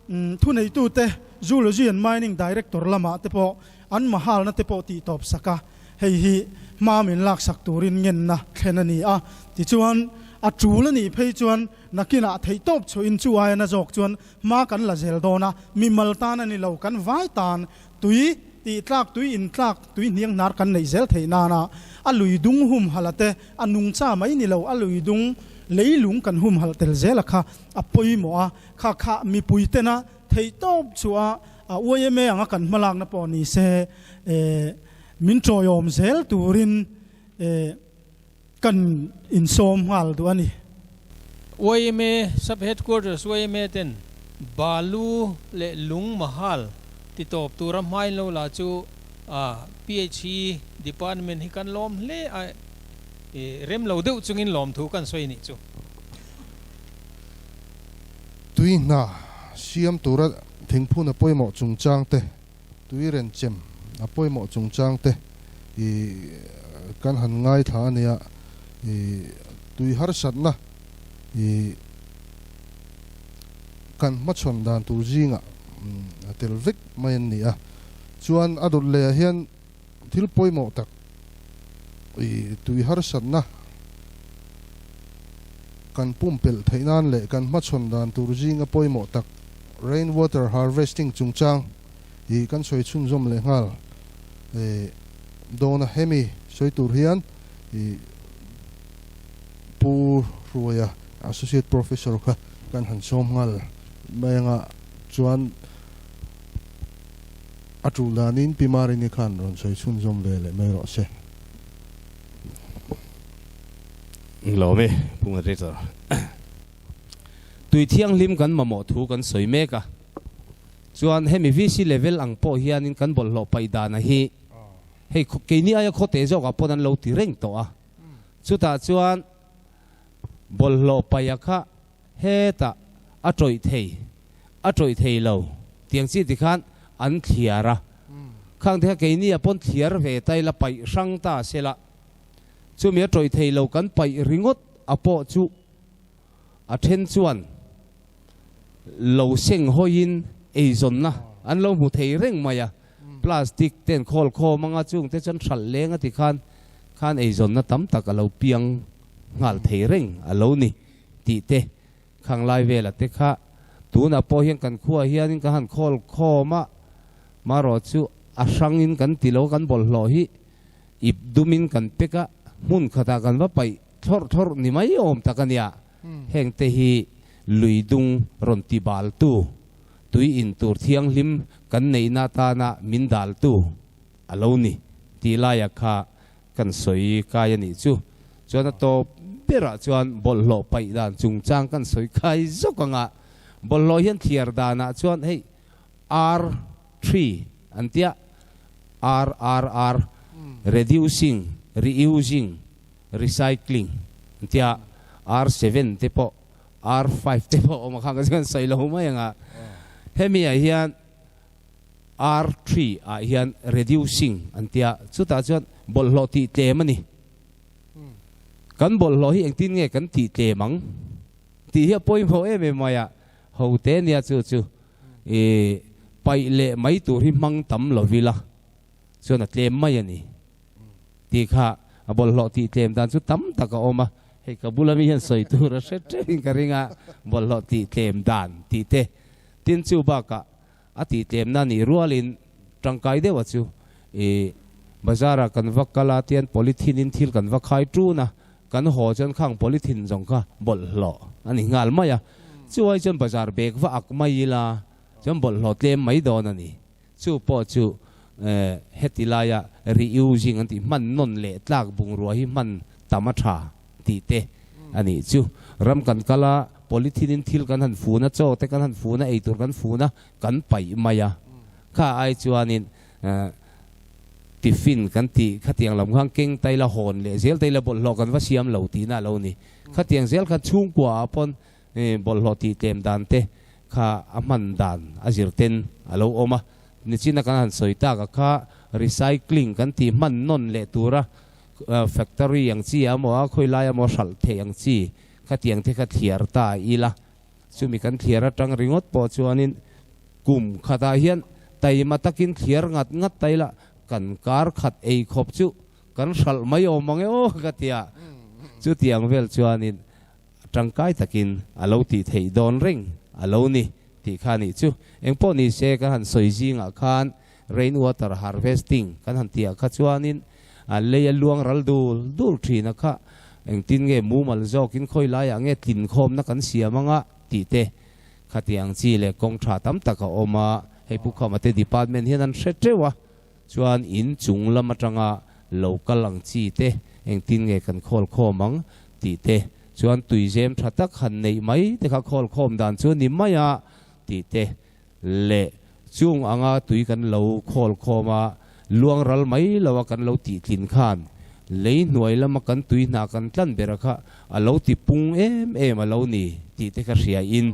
thuneitute Zoology and Mining Director lamah te pawh an mahalna te pawh tih tawp sak a, hei hi hma min laksak turin ngenna thlen a ni a. Tichuan a tul a nih phei chuan nakinah theihtawp chhuahin chu aia na zawk chuan hma kan la zel dawn a, mimal tan a ni lo, kan vai tan tui tih tlak, tui in tlak, tui hniang hnar kan neih zel theih nana a lui dung humhalh a te, a nungcha mai ni lo, a lui dung leilung kan humhalh tel zel a kha a pawimawh a, kha kha mipui tena theihtawp chhuah a yma anga kan hmalakna pawh ni se min tawiawm zel turin kan insawm nghal duh a ni. Yma Sub Headquarters yma ten balu leh lung mahal ti tawp tura hmain lo la chu PHE Department hi kan lawm hle a, rem lo deuh chungin lawmthu kan sawi nih chu. Tui hna siam tura thingphun a pawimawh chungchang te, tui renchem a pawimawh chungchang te i kan han ngaithla a nia. I tui harsatna i kan hmachhawn dan tur zingah a tel vek mai an ni a. Chuan a dawt lehah hian thil pawimawh tak i tui harsatna kan pumpelh theih nan leh kan hmachhawn dan tur zinga pawimawh tak rain water harvesting chungchang i kan sawi chhunzawm leh nghal i dawn a. Hemi sawi tur hian i Pu Hruaia Associate Professor kha kan han sawm nghal mai anga chuan A tul danin Pi Marini khan rawn sawi chhunzawm ve leh mai rawh se. Lawm e, Pu Moderator. Tui thianghlim kan mamawh thu kan sawi mek a, chuan hemi VC level ang pawh hianin kan bawlhhlawh paih dana hi hei keini aia khawte zawkah pawn an lo ti reng tawh a, chutah chuan bawlhhlawh paih a kha Hetah a tawih thei, a tawih thei lo tiang chi tikhan an thliar a. Khang te kha keini a pawn thliar ve ta ila paih hrang ta se la, chumi a tawih thei lo kan paih ringawt a pawh chu a then chuan lo seng hawiin eizawnna an lo hmu thei reng mai a. Plastic ten khawl khawm anga chung te chuan hralh leng a tikhan khan eizawnna tam tak a lo piang nghal thei reng a lo ni. Tih te, khang lai vela te kha tunah pawh hian kan khuaah hianin ka han khawl khawm a, marawh chu a hrangin kan ti lo, kan bawlhhlawh hi ip dumin kan pek a, hmun khatah kan va paih thlawrh thlawrh ni mai awm tak a nia. Heng te hi lui dung rawn ti baltu, tui in tur thianghlim kan neihna atana min daltu a lo ni tih laia kha Kan sawi kai a nih chu. Chuan a tawp berah chuan bawlhhlawh paih dan chungchang kan sawi kai zawk ang a. Bawlhhlawh hian thliar danah chuan hei R an tia, R R R, reducing, reusing, recycling an tia, R7 te pawh, R5 te pawh awm a khang chuan sawi lo mai ang a. Hemi ah hian R3 ah hian reducing an tia, chutah chuan bawlhhlawh tih tlem a ni. Kan bawlhhlawh hi engtin nge kan tih tlem ang tih hi a pawimawh em em mai a, ho te nia chu chu i paih leh mai tur hi hmang tam lo ila chuan a tlem mai a ni tih kha a bawlhhlawh tih tlem dan chu tam tak a awm a, hei ka bula mi hian sawi tur a hre teuhin ka ring a, bawlhhlawh tih tlem dan tih te tin chu bakah A tih tlemna nih rualin tangkai deuha chu i bazar-ah kan va kal a, tian polythene-in thil kan va khai ṭun a, kan haw chuan khang polythene zawng kha bawlhhlawh a ni nghal mai a. Chuai chuan bazar bag va ak mai ila chuan bawlhhlawh tlem mai dawn a ni. Chu pawh chu heti laia reusing an tih hman nawn leh tlak bungrua hi hman tam a tha tih te a nih chu. Ram kan kal a, polythene-in thil kan han fun a, chaw te kan han fun a, eitur kan fun a, kan paih mai a. Kha ai chuanin tiffin kan tih khatiang lam khan keng taila hawn leh zel taila bawlhhlawh kan va siam lo tihna a lo ni. Khatiang zel khan chhungkua ah pawn bawlhhlawh tih tlem dan te kha a hman dan a zir ten a lo awm a. Nichina kan han sawi tak a kha recycling kan tih hman nawn leh tura Factory ang chi a maw a, khawi lai a maw hralh theih ang chi khatiang te kha thliar ta ila. Chumi kan thliar atang ringawt pawh chuanin kum khatah hian taima takin thliar ngat ngat ta ila kan kar khat ei khawp chu kan hralh mai awm ang e aw ka tia. Chutiang vel chuanin. tangkai takin a lo tih theih dawn reng a lo ni tih kha nih chu. Engpawh ni se kan han sawi zingah khan rain water harvesting kan han tih ah kha chuanin a lei a luang ral dul dul thin a kha engtin nge mumal zawkin khawi laiah nge tlinkhawmna kan siam anga tih te khatiang chi leh kawng tha tam tak a awm a, hei Pu Khama te department hian an hre teuh a. Chuan in chung lam atanga lo kal ang chi te engtin nge kan khawl khawm ang tih te, chuan tuizem tha tak han neih mai te kha khawl khawm dan chu ni mai a tih te leh chung anga tui kan lo khawl khawm a luang ral mai lo a kan lo tih tlin khan lei hnuai lama kan tui hna kan tlan ber a kha a lo ti pung em em a lo ni tih te kha hria in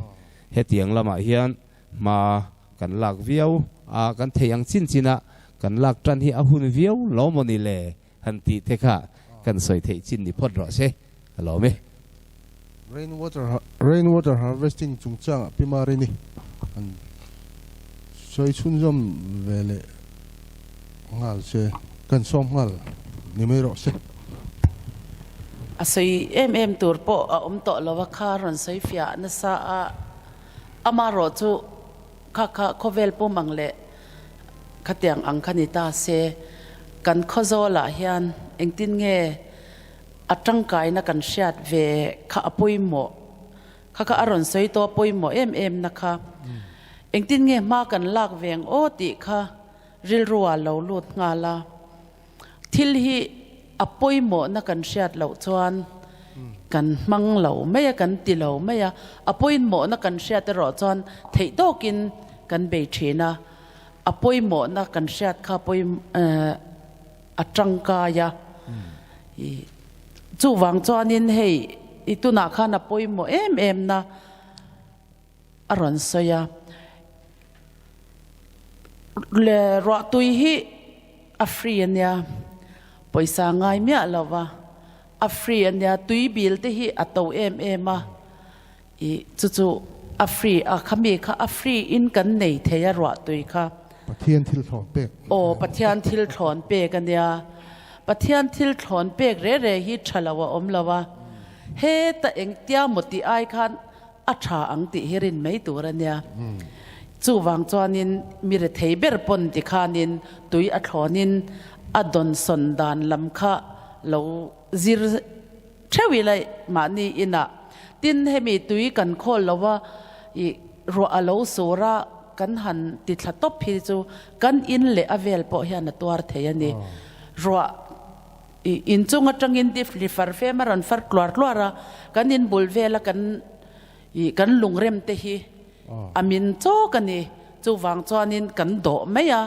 hetiang lamah hian hma Kan lak viau a, kan thei ang chin chin a, kan lak tan hi a hun viau lo maw ni le? Han tih te kha kan sawi theih chin ni phawt rawh se, a lawm e. Rain water Rain water harvesting chungchangah Pi Marini an sawi chhunzawm ve leh nghal se, kan sawm nghal ni mai rawh se. A sawi em em tur pawh a awm tawh lo a kha rawn sawi fiah nasa a. Amarawh chu kha kha khawvel pum ang leh khatiang ang kha ni ta se, kan khawzawlah hian engtin nge a tangkaina kan hriat ve kha a pawimawh, kha kha a rawn sawi tawh a pawimawh em em na kha engtin nge hma kan lak ve ang aw tih kha rilru ah lo lut nghal a, thil hi a pawimawhna kan hriat loh chuan kan hmang lo mai a, kan ti lo mai a, a pawimawhna kan hriat erawh chuan theih tawkin kan bei thin a, a pawimawhna kan hriat kha pawi a tangkai a, chuvang chuanin hei i tunah khan a pawimawh em em na a rawn sawi a. Le ruahtui hi a free a nia, pawisa ngai miah lo va, a free a nia, tui bil te hi a to em em a, ih chu chu a free a, khami kha a free in kan nei thei a ruahtui kha. Pathian thil thlawn pek. Aw, Pathian thil thlawn pek a nia. Pathian thil thlawn pek re re hi tha lo a awm lo a, heta engtia maw tih ai khan A tha ang tih hi rin mai tur a nia. Chuvang chuanin mi rethei ber pawn tikhanin tui a thlawnin a dawnsawn dan lam kha lo zir theuh ila mahni inah. Tin, hemi tui kan khawl lo a, ih ruah a lo sur a, kan han ti thla tawp hi chu kan in leh a vel pawh hian a tuar thei a ni. Ruah. I inchung atangin difli far fem a rawn far tluar tluar a, kan in bul vela kan i kan lungrem te hi a min chawk a ni. Chuvang chuanin kan dawh mai a,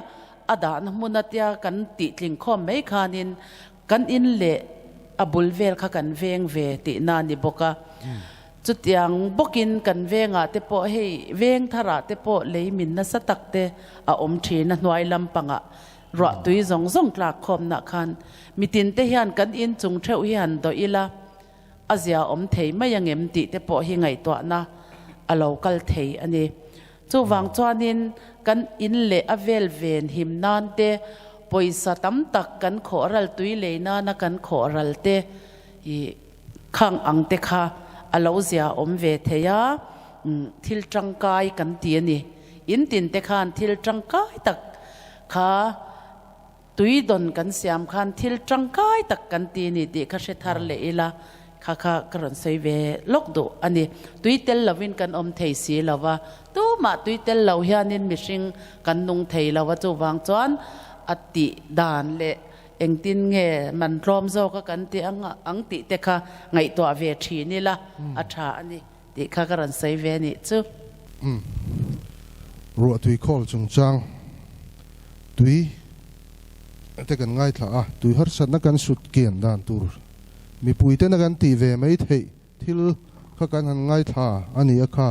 a dahna hmun atia kan tihtling khawm mai khanin kan in leh a bul vel kha kan veng ve tihna a ni bawk a. Chutiang bawkin kan vengah te pawh hei veng tharah te pawh lei min nasa tak te a awm thin a hnuai lampangah. Ruah tui zawng zawng tlak khawmnah khan mitin te hian kan in chung theuh hi han dawh ila, a zia awm thei mai angem tih te pawh hi ngaihtuahna a lo kal thei a ni. Chuvang chuanin kan in leh a vel ven him nan te, pawisa tam tak kan khawh ral tui lei nana kan khawh ral te i khang ang te kha a lo zia awm ve thei a, thil tangkai kan ti a ni. In tin te khan thil tangkai tak Kha tui dawn kan siam khan thil tangkai tak kan ti ni tih kha hre thar leh ila, kha kha ka rawn sawi ve lawk duh a ni. Tui tel lovin kan awm thei si lo va, tumah tui tel lo hianin mihring kan nung thei lo va, chuvang chuan a tih dan leh engtin nge man tlawm zawka kan tih ang ang tih te kha ngaihtuah ve thin ila a tha a ni tih kha ka rawn sawi ve a nih chu. Umm. Ruah tui khawl chungchang tui te kan ngaithla a, tui harsatna kan sut kian dan tur mipui tena kan tih ve mai theih thil kha kan han ngaithla a ni a kha.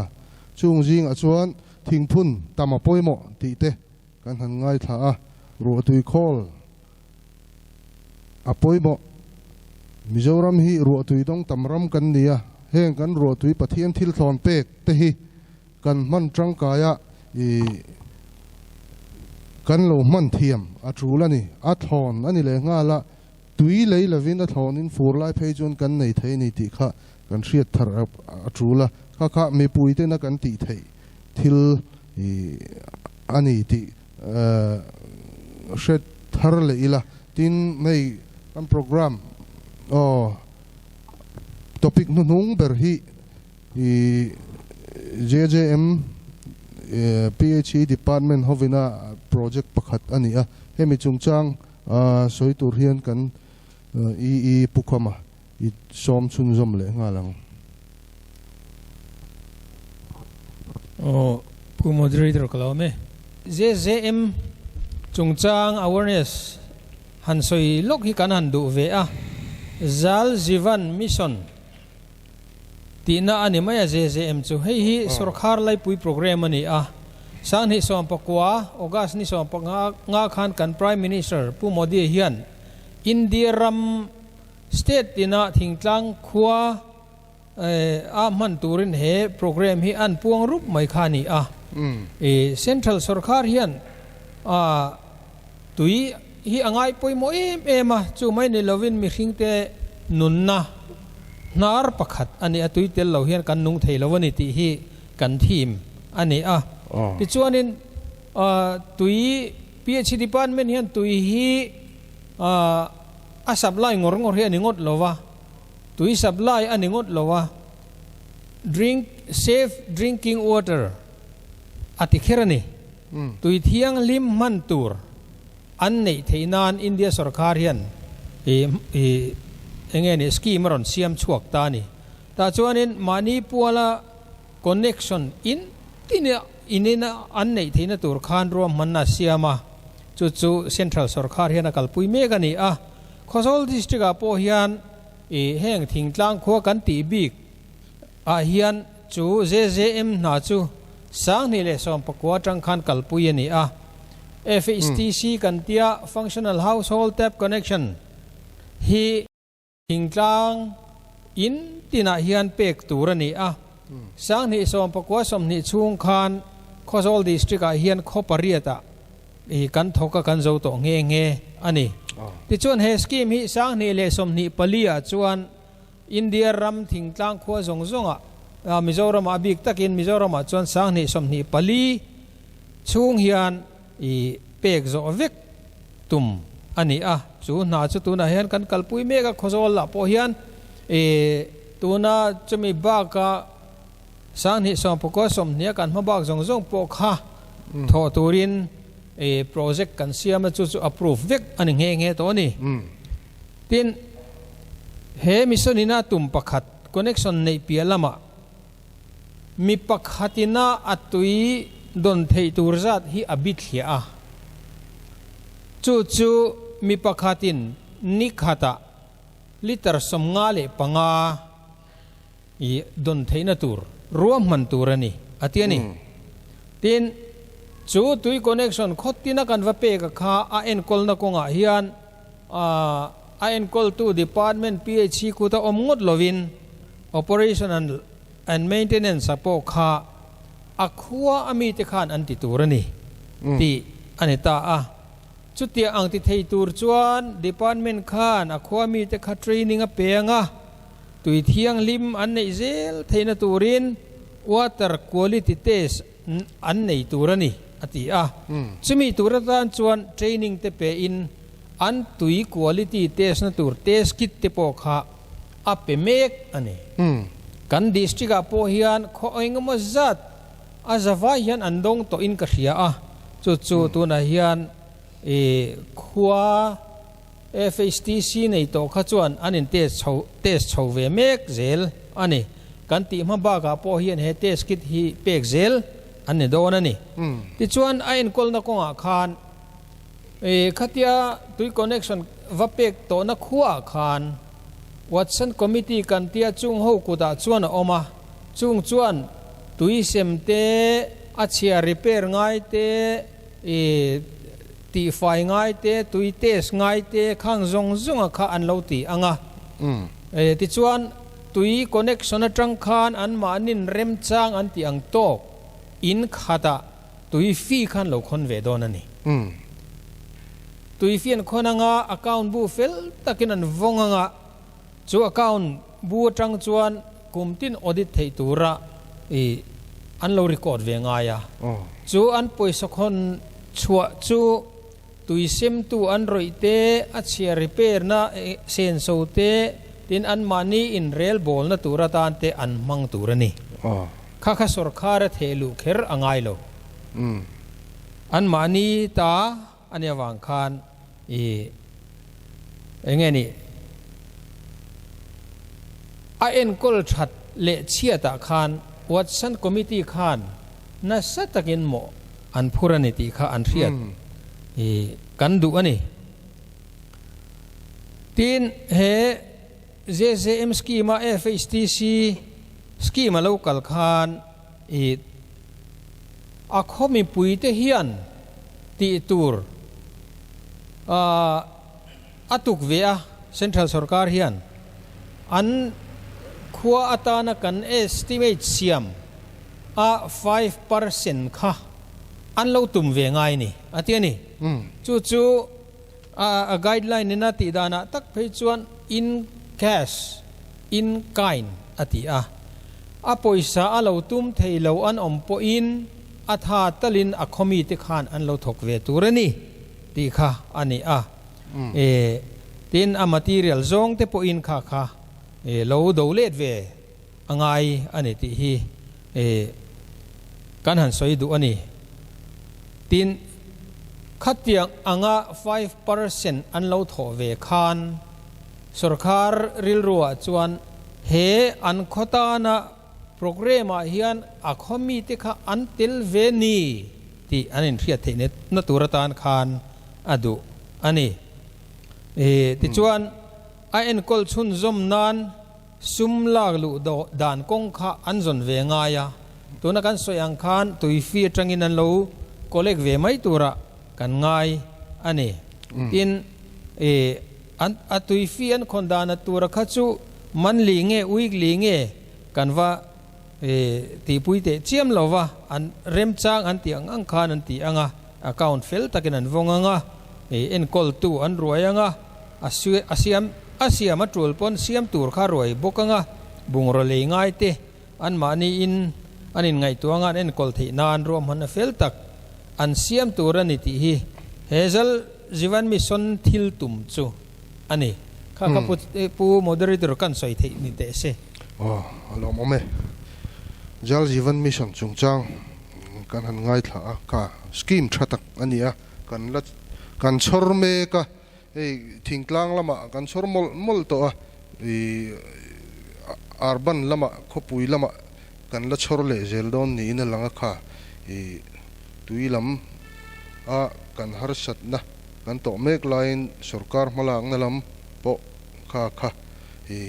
Chung zingah chuan thingphun tam a pawimawh tih te kan han ngaithla a, ruah tui khawl a pawimawh. Mizoram hi ruah tui dawng tam ram kan ni a, heng kan ruah tui Pathian thil thlawn pek te hi kan hman tangkai a, ih kan lo hman thiam a tul a ni. A thlawn a ni leh nghal a, tui lei lovin a thlawnin fur lai phei chuan kan nei thei a ni tih kha. kan hriat thar a tul a, kha kha mipui tena kan tih theih thil a ni tih hre thar leh ila. Tin, hei kan programme aw topic hnuhnung ber hi JJM PHE department hovina project pakhat a ni a, hemi chungchang sawi tur hian kan EE Pu Khama i sawm chhunzawm leh nghal ang. Aw, Pu Moderator ka lo awm e. JJM chungchang awareness han sawi lawk hi kan han duh ve a, Jal Jeevan Mission tihna a ni mai a JJM chu. Hei hi sawrkhar laipui programme a ni a, Sanghnih 19 August ni 15 nga khan kan Prime Minister Pu Modi hian India ram State tina thingtlang khua a hman turin he programme hi an puang rup mai kha a ni a. Central sawrkhar hian tui hi a ngai pawimawh em em a, chu mai ni lovin mihringte nunna hnar pakhat a ni a, tui tel lo hian kan nung thei lo a ni tih hi kan theme a ni a. Tichuanin tui PHE department hian tui hi A supply ngawr ngawr hi a ni ngawt lo va, tui supply a ni ngawt lo a, drink safe drinking water a ti kher a ni. Tui thianghlim hman tur an neih theih nan India sorkar hian ih ih eng nge ni scheme a rawn siam chhuak ta a ni. Tah chuanin mahni puala connection in tin in an neih theihna tur khan ruahmanna a siam a, chu chu Central sorkar hian a kalpui mek a ni a. Khawzawl District ah pawh hian ih heng thingtlang khua kan tih bik ah hian chu JJM hna chu 2019 atang khan kalpui a ni a. FHTC kan tia Functional Household Tap Connection hi Thingtlang in tinah hian pek tur a ni a, 2019 20 chhung khan Khawzawl District ah hian khaw pariat ah kan thawk a kan zo tawh nghe nghe a ni. Tichuan he scheme hi 2024 ah chuan India ram thingtlang khua zawng zawng ah Mizoram ah a bik takin Mizoram ah chuan 2024 chhung hian I pek zawh vek tum a ni a, chu hna chu tunah hian kan kalpui mek a, Khawzawl lah pawh hian i tuna chumi baka 2019 20 a kan hma bak zawng zawng pawh kha thawh turin i project kan siam a, chu chu approve vek a ni nghe nghe tawh a ni. Tin, he mission ina tum pakhat connection neih piah lamah, Mi pakhatina a tui dawn theih tur zat hi a bi thliah a. Chu chu mi pakhatin ni khatah litre 55 i dawn theihna tur ruahman tur a ni, a ti a ni. Tin, chu tui connection khawtina kan va pek a kha a enkawlna kawngah hian a enkawltu department PHE kuta awm ngawt lovin, Operation and and maintenance ah pawh kha a khua a mite khan an ti tur a ni tih a ni ta a. Chutiang ang ti thei tur chuan department khan a khua mite kha training a pe ang a, tui thianghlim an neih zel theihna turin water quality test an nei tur a ni a ti a. Chumi tur atan chuan training te pe in an tui quality test na tur test kit te pawh kha a pe mek a ni. Kan district ah pawh hian khaw engemaw zat a zavai hian an dawng tawh in ka hria a, chu chu tunah hian i khua FHTC nei tawh kha chuan an in test chho test chho ve mek zel a ni. Kan tih hma bakah pawh hian he test kit hi pek zel an ni dawn a ni. Tichuan a enkawlna kawngah khan i khatia tui connection va pek tawhna khuaah khan Watson Committee kan tia chung ho kutah chuan a awm a, chung chuan tui sem te, a chhia repair ngai te, i tihfai ngai te, tui test ngai te khang zawng zawnga kha an lo ti ang a. Tichuan tui connection atang khan anmahnin remchang an tih ang tawk in khatah tui fee khan lo khawn ve dawn a ni. Tui fian khawn anga account bu fel takin an vawng anga, chu account bu atang chuan kum tin audit theih tura i an lo record ve ngai a. Chu an pawisa khawn chhuah chu tui semtu an rawih te, a chhia repair na senso te, tin anmahni inrelbawlna tur atan te an hmang tur a ni. Kha kha sawrkhar a theh luh kher a ngai lo. Anmahni ta a nih avang khan i eng nge nih a enkawl that leh chhiatah khan Watson Committee khan nasa takin mawh an phur a ni tih kha an hriat i kan duh a ni. Tin, he JJM scheme a FHTC scheme a lo kal khan i a khaw mipuite hian tih tur a tuk ve a, Central sorkar hian an khua atana kan estimate siam a 5% kha an lo tum ve ngai ni a ti a ni. Chu chu a guideline in a tih danah tak phei chuan in cash, in kind a ti a. A pawisa a lo tum thei lo an awm pawhin a tha talin a khawmi te khan an lo thawk ve tur a ni tih kha a ni a. E, tin a material zawng te pawhin kha kha e, lo do let ve a ngai a ni tih hi e, kan han sawi duh a ni. Tin, khatiang anga 5% an lo thawh ve khan Sorkar rilruah chuan he an khaw tana programme ah hian a khaw mite kha an tel ve ni tih an inhriat theih na tur atan khan a duh a ni. Tichuan a enkawl chhunzawm nan sum lak luh dan kawng kha an zawn ve ngai a, tuna kan sawi ang khan tuifi atangin an lo collect ve mai turah kan ngai a ni. Tin, An a tuifi an khawn dan a tura kha chu monthly nge weekly nge kan va tihpui teh chiam lo va, an remchang an tih ang ang khan an ti ang a, account fel takin an vawng ang a, enkawltu an ruai ang a, a siam a siam a tul pawn siam tur kha ruai bawk ang a, bungraw lei ngai te anmahni in an inngaihtuah ang a, an enkawl theih nan ruahmanna fel tak an siam tur a ni tih hi he zal Jivan Mission thil tum chu a ni. Kha kha pu pu Moderator kan sawi theih ni teh se. Aw, a lawmawm e. Jal Jivan Mission chungchang kan han ngaithla a, kha scheme tha tak a ni a, kan la kan chhawr mek a, hei thingtlang lamah kan chhawr mawlh mawlh tawh a, ih urban lamah khawpui lamah kan la chhawr leh zel dawn niin a lang a kha, ih tui lam a kan harsatna kan tawh mek laiin sorkar hmalakna lam pawh kha kha i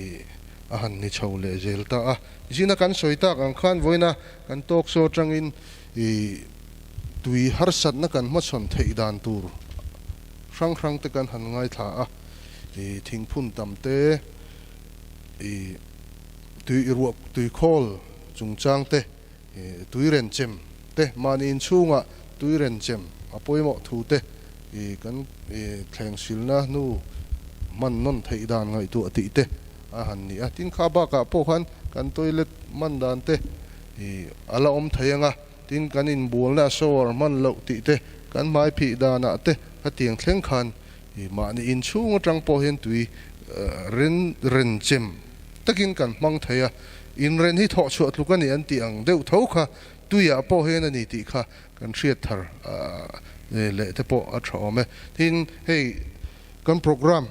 a han ni chho leh zel ta a. Zina kan sawi tak ang khan vawiina kan talk show atangin i tui harsatna kan hmachhawn theih dan tur hrang hrang te kan han ngaithla a, i thingphun tam te, i tui ruah tuikhawl chungchang te, Tui renchem te, mahni inchhungah tui renchem a pawimawh thu te kan thleng silna hnu hman nawn theih dan ngaihtuah tih te a han ni a. Tin, kha bakah pawh khan kan toilet hman dan te a la awm thei ang a, tin kan inbualna shower hman loh tih te, kan hmai phih danah te khatiang thleng khan mahni inchhung atang pawh hian tui renchem takin kan hmang thei a. Inren hi thawh chhuah tluk a ni an tih ang deuh tho kha tuiah pawh hian a ni tih kha kan hriat thar leh te pawh a tha awm e. Tin, hei kan programme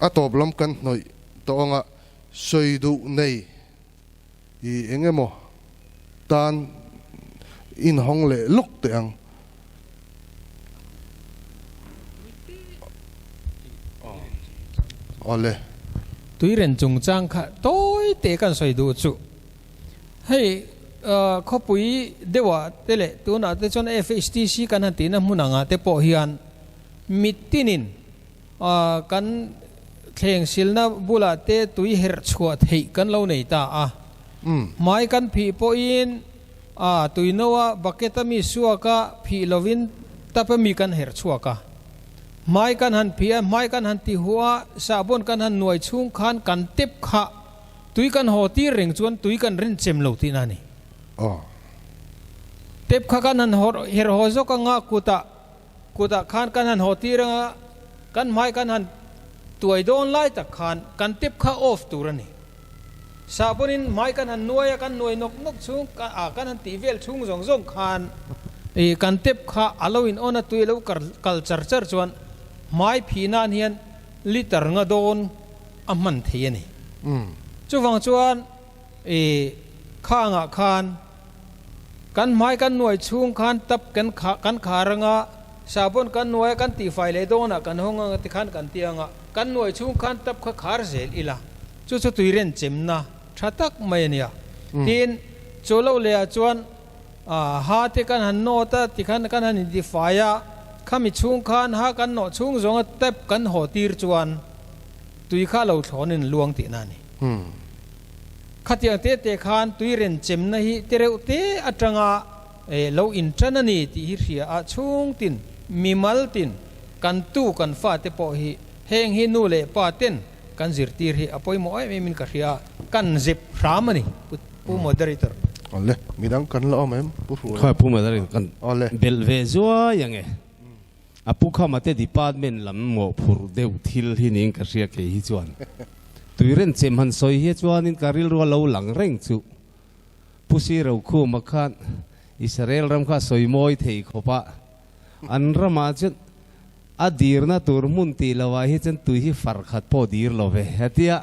a tawp lam kan hnawih tawh anga sawi duh nei i eng emaw tan inhawng leh lawk teh ang. Awle. Tuiren chungchang kha tawi te kan sawi duh chu hei khawpui deuhah te leh tunah te chuan FHTC kan han tihna hmun angah te pawh hian mitinin kan thleng silna bulah te tui herh chhuah theih kan lo nei ta a, hmai kan phih pawhin A, tuinoa bucket a mi suak a, phih lovin tap a mi kan herh chhuak a. Hmai kan han phih a, hmai kan han ti huh a, sahbawn kan han nuai chhung khan kan tep kha tui kan haw tir reng chuan tui kan rin chem lo tihna a ni. Tap kha kan han her haw zawk anga kutah kutah khan kan han haw tir anga kan hmai kan han tuai dawn lai tak khan kan tap kha off tur a ni. Sahbawn-in hmai kan han nuai a, kan nuai nawk nawk chhung a kan han tih vel chhung zawng zawng khan ih kan tap kha a lo in on a tui a lo kal char char chuan hmai phih nan hian liter nga dawn a hman thei a ni. Chuvang chuan ih khangah khan kan hmai kan nuai chhung khan tap kan kan khar anga sahbawn kan nuai a kan tihfai leh dawnah kan hawng anga tikhan kan ti anga kan nuai chhung khan tap kha khar zel ila. Chu chu tuiren chemna tha tak mai a nia. Tin, chu lo lehah chuan ha te kan han nawt a, tikhan kan han intifai a, khami chhung khan ha kan nawh chhung zawnga tap kan haw tir chuan tui kha lo thlawnin luang tihna a ni. Khatiang te te khan tuiren chemna hi te reuh te atanga lo intan a ni tih hi hria a, chhung tin, mimal tin, kan tu kan fate pawh hi heng hi nu leh pa ten Kan zirtir hi a pawimawh em em in ka hria a, kan zep hram a ni Pu Moderator. Awle, midang kan la awm em Pu Hruai? Khawi Pu Moderator kan belh ve zuai ang e. A pu khama te department lam mawhphurh deuh thil hi niin ka hria kei hi chuan. Tuiren chem han sawi hi chuanin ka rilru a lo lang reng chu. Pu Sirokhuma khan Israel ram kha a sawi mawi thei khawp a, an ramah chuan A dirna tur hmun tih lo ah hi chuan tui hi far khat pawh dir lo ve a tia.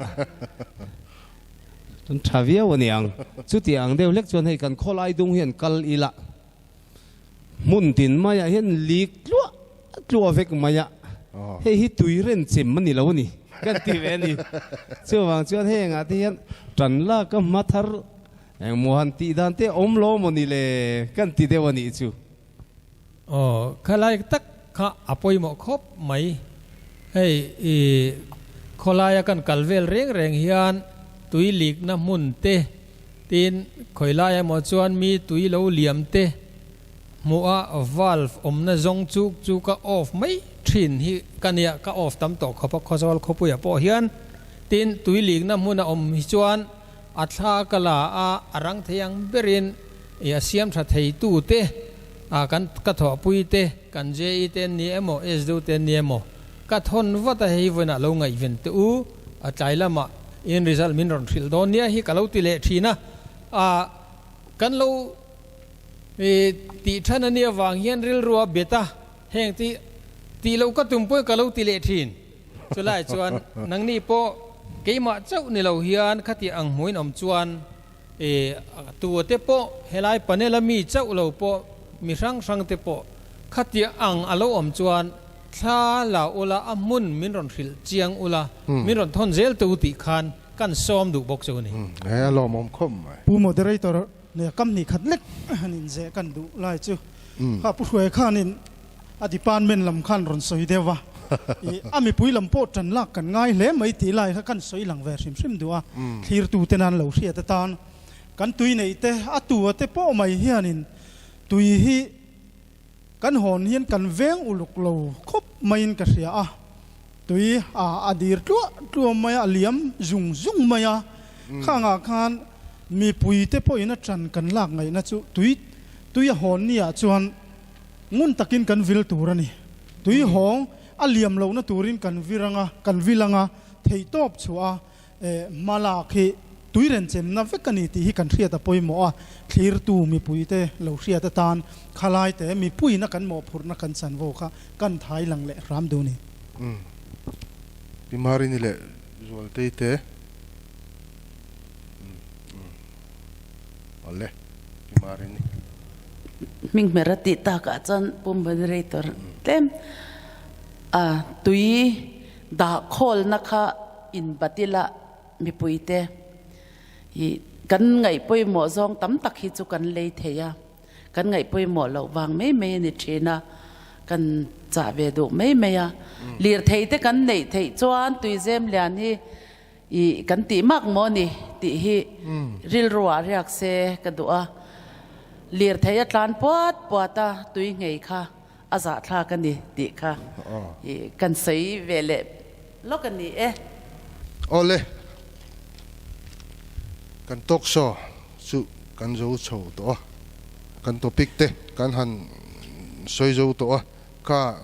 Chuan tha viau a ni ang. Chuti ang deuh hlek chuan hei kan khawlai dung hian kal ila hmun tin maiah hian lik tluah tluah vek mai a, hei hi tui ren chem a ni lo a ni kan ti ve a ni. Chuvang chuan hengah te hian tan lak a hma thar engmaw han tih dan te awm lo maw ni le kan ti deuh a nih chu. Aw, khalai tak kha a pawimawh khawp mai. Hei i khawlaia kan kal vel reng reng hian tui likna hmun te, tin khawilai emaw chuan mi tui lo liam te hmuh a valve awmna zawng chuk chu ka off mai thin hi ka nia, ka off tam tawh khawp a Khawzawl khawpuiah pawh hian. Tin, tui likna hmun a awm hi chuan a thla ka la a, a rang thei ang berin i a siam tha thei tu te a kan ka thawhpui te kan JE te an ni emaw SDO te an ni emaw ka thawn vat a hei vawiinah lo ngaihven teh u a tlai lamah in result min rawn hrilh dawn nia hi ka lo ti leh thin a a kan lo i tih than a nih avang hian rilru a bet a heng ti tih loh ka tum pawhin ka lo ti leh thin. Chulai chuan nangni pawh keimah chauh ni lo hian khati ang hmuin awm chuan E, tua te pawh helai panel a mi chauh lo pawh mi hrang hrang te pawh khatia ang a lo awm chuan thla la ula a hmun min rawn hrilh chiang ula min rawn thawn zel tu tih khan kan sawm duh bawk chu a ni. E, a lawmawm khawp mai. Pu Moderator nia kam hnih khat lek han inzeh kan duh lai chu kha Pu Hruai khanin A department lam khan rawn sawi deuh a, ih a mipui lam pawh tan lak kan ngai hle mai tih lai kha kan sawi lang ve hrim hrim duh a, thlirtute nan lo hriat atan kan tui neih te a tu a te pawh mai hianin tui hi kan hawn hian kan veng uluk lo khawp maiin ka hria a, tui a a dir tluah tluah mai a, a liam zung zung mai a, khangah khan mipui te pawhin a tan kan lak ngaihna chu tui tui a hawn ni ah chuan Ngun takin kan vil tur a ni. Tui hawng a liam lohna turin kan vir anga, kan vil anga, theihtawp chhuah a, hma lak hi tui renchemna vek a ni tih hi kan hriat a pawimawh a, thlirtu mipuite lo hriat atan khalaite mipuiina kan mawhphurhna kan chanvo kha kan thai lang leh hram duh a ni. Umm. Pi Marini leh Zualtei te. Umm. Umm. Awle. Pi Marini. Hminghmer a tih takah chuan Pu Moderator tlem a tui dah khawlna kha inbatila mipuite hi kan ngaih pawimawh zawng tam tak hi chu kan lei thei a, kan ngaih pawimawh loh vang mai mai a ni thin a, kan chah ve duh mai mai a. Lirthei te kan neih theih chuan tuizem lian hi I kan tih mak maw ni tih hi rilru ah riak se ka duh a, lirthei a tlan puat puat a tui nghei kha a zahthlak a ni tih kha i kan sawi ve leh lawk a ni e. Awle. Kan talk show chu kan zo chho tawh a, kan topic te kan han sawi zo tawh a, kha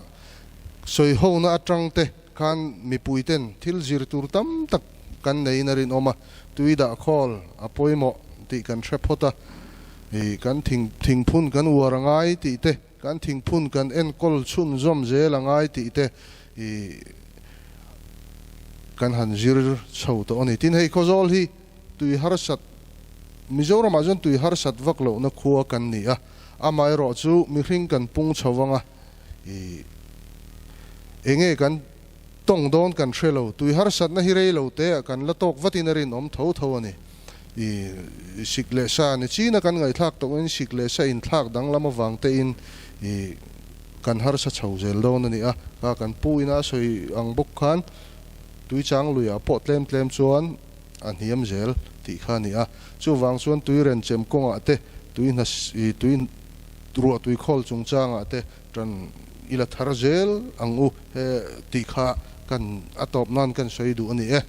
sawi hona atang te khan mipui ten thil zir tur tam tak kan neiin a rinawm a, tui dah khawl a pawimawh tih kan hre phawt a, ih kan thing thingphun kan uar a ngai tih te, kan thingphun kan enkawl chhunzawm zel a ngai tih te ih kan han zir chho tawh a ni. Tin hei Khawzawl hi tui harsat Mizoramah chuan tui harsat vak lohna khua kan ni a, amaherawh chu mihring kan pung chho vang a, ih enge kan tawng dawn kan hre lo, tui harsatna hi rei lo te ah kan la tawk vatin a rinawm tho tho a ni. Ih sik leh sa ni china kan ngaihthlak tawhin sik leh sa inthlak danglam avang tein ih kan harsa chho zel dawn a ni a, kha kan pu ina a sawi ang bawk khan tuichang luiah pawh tlem tlem chuan a hniam zel tih kha a ni a. Chuvang chuan tui renchem kawngah te, tui hna tui ruah tui khawl chungchangah te tan i la thar zel ang u he tih kha kan a tawp nan kan sawi duh a ni e.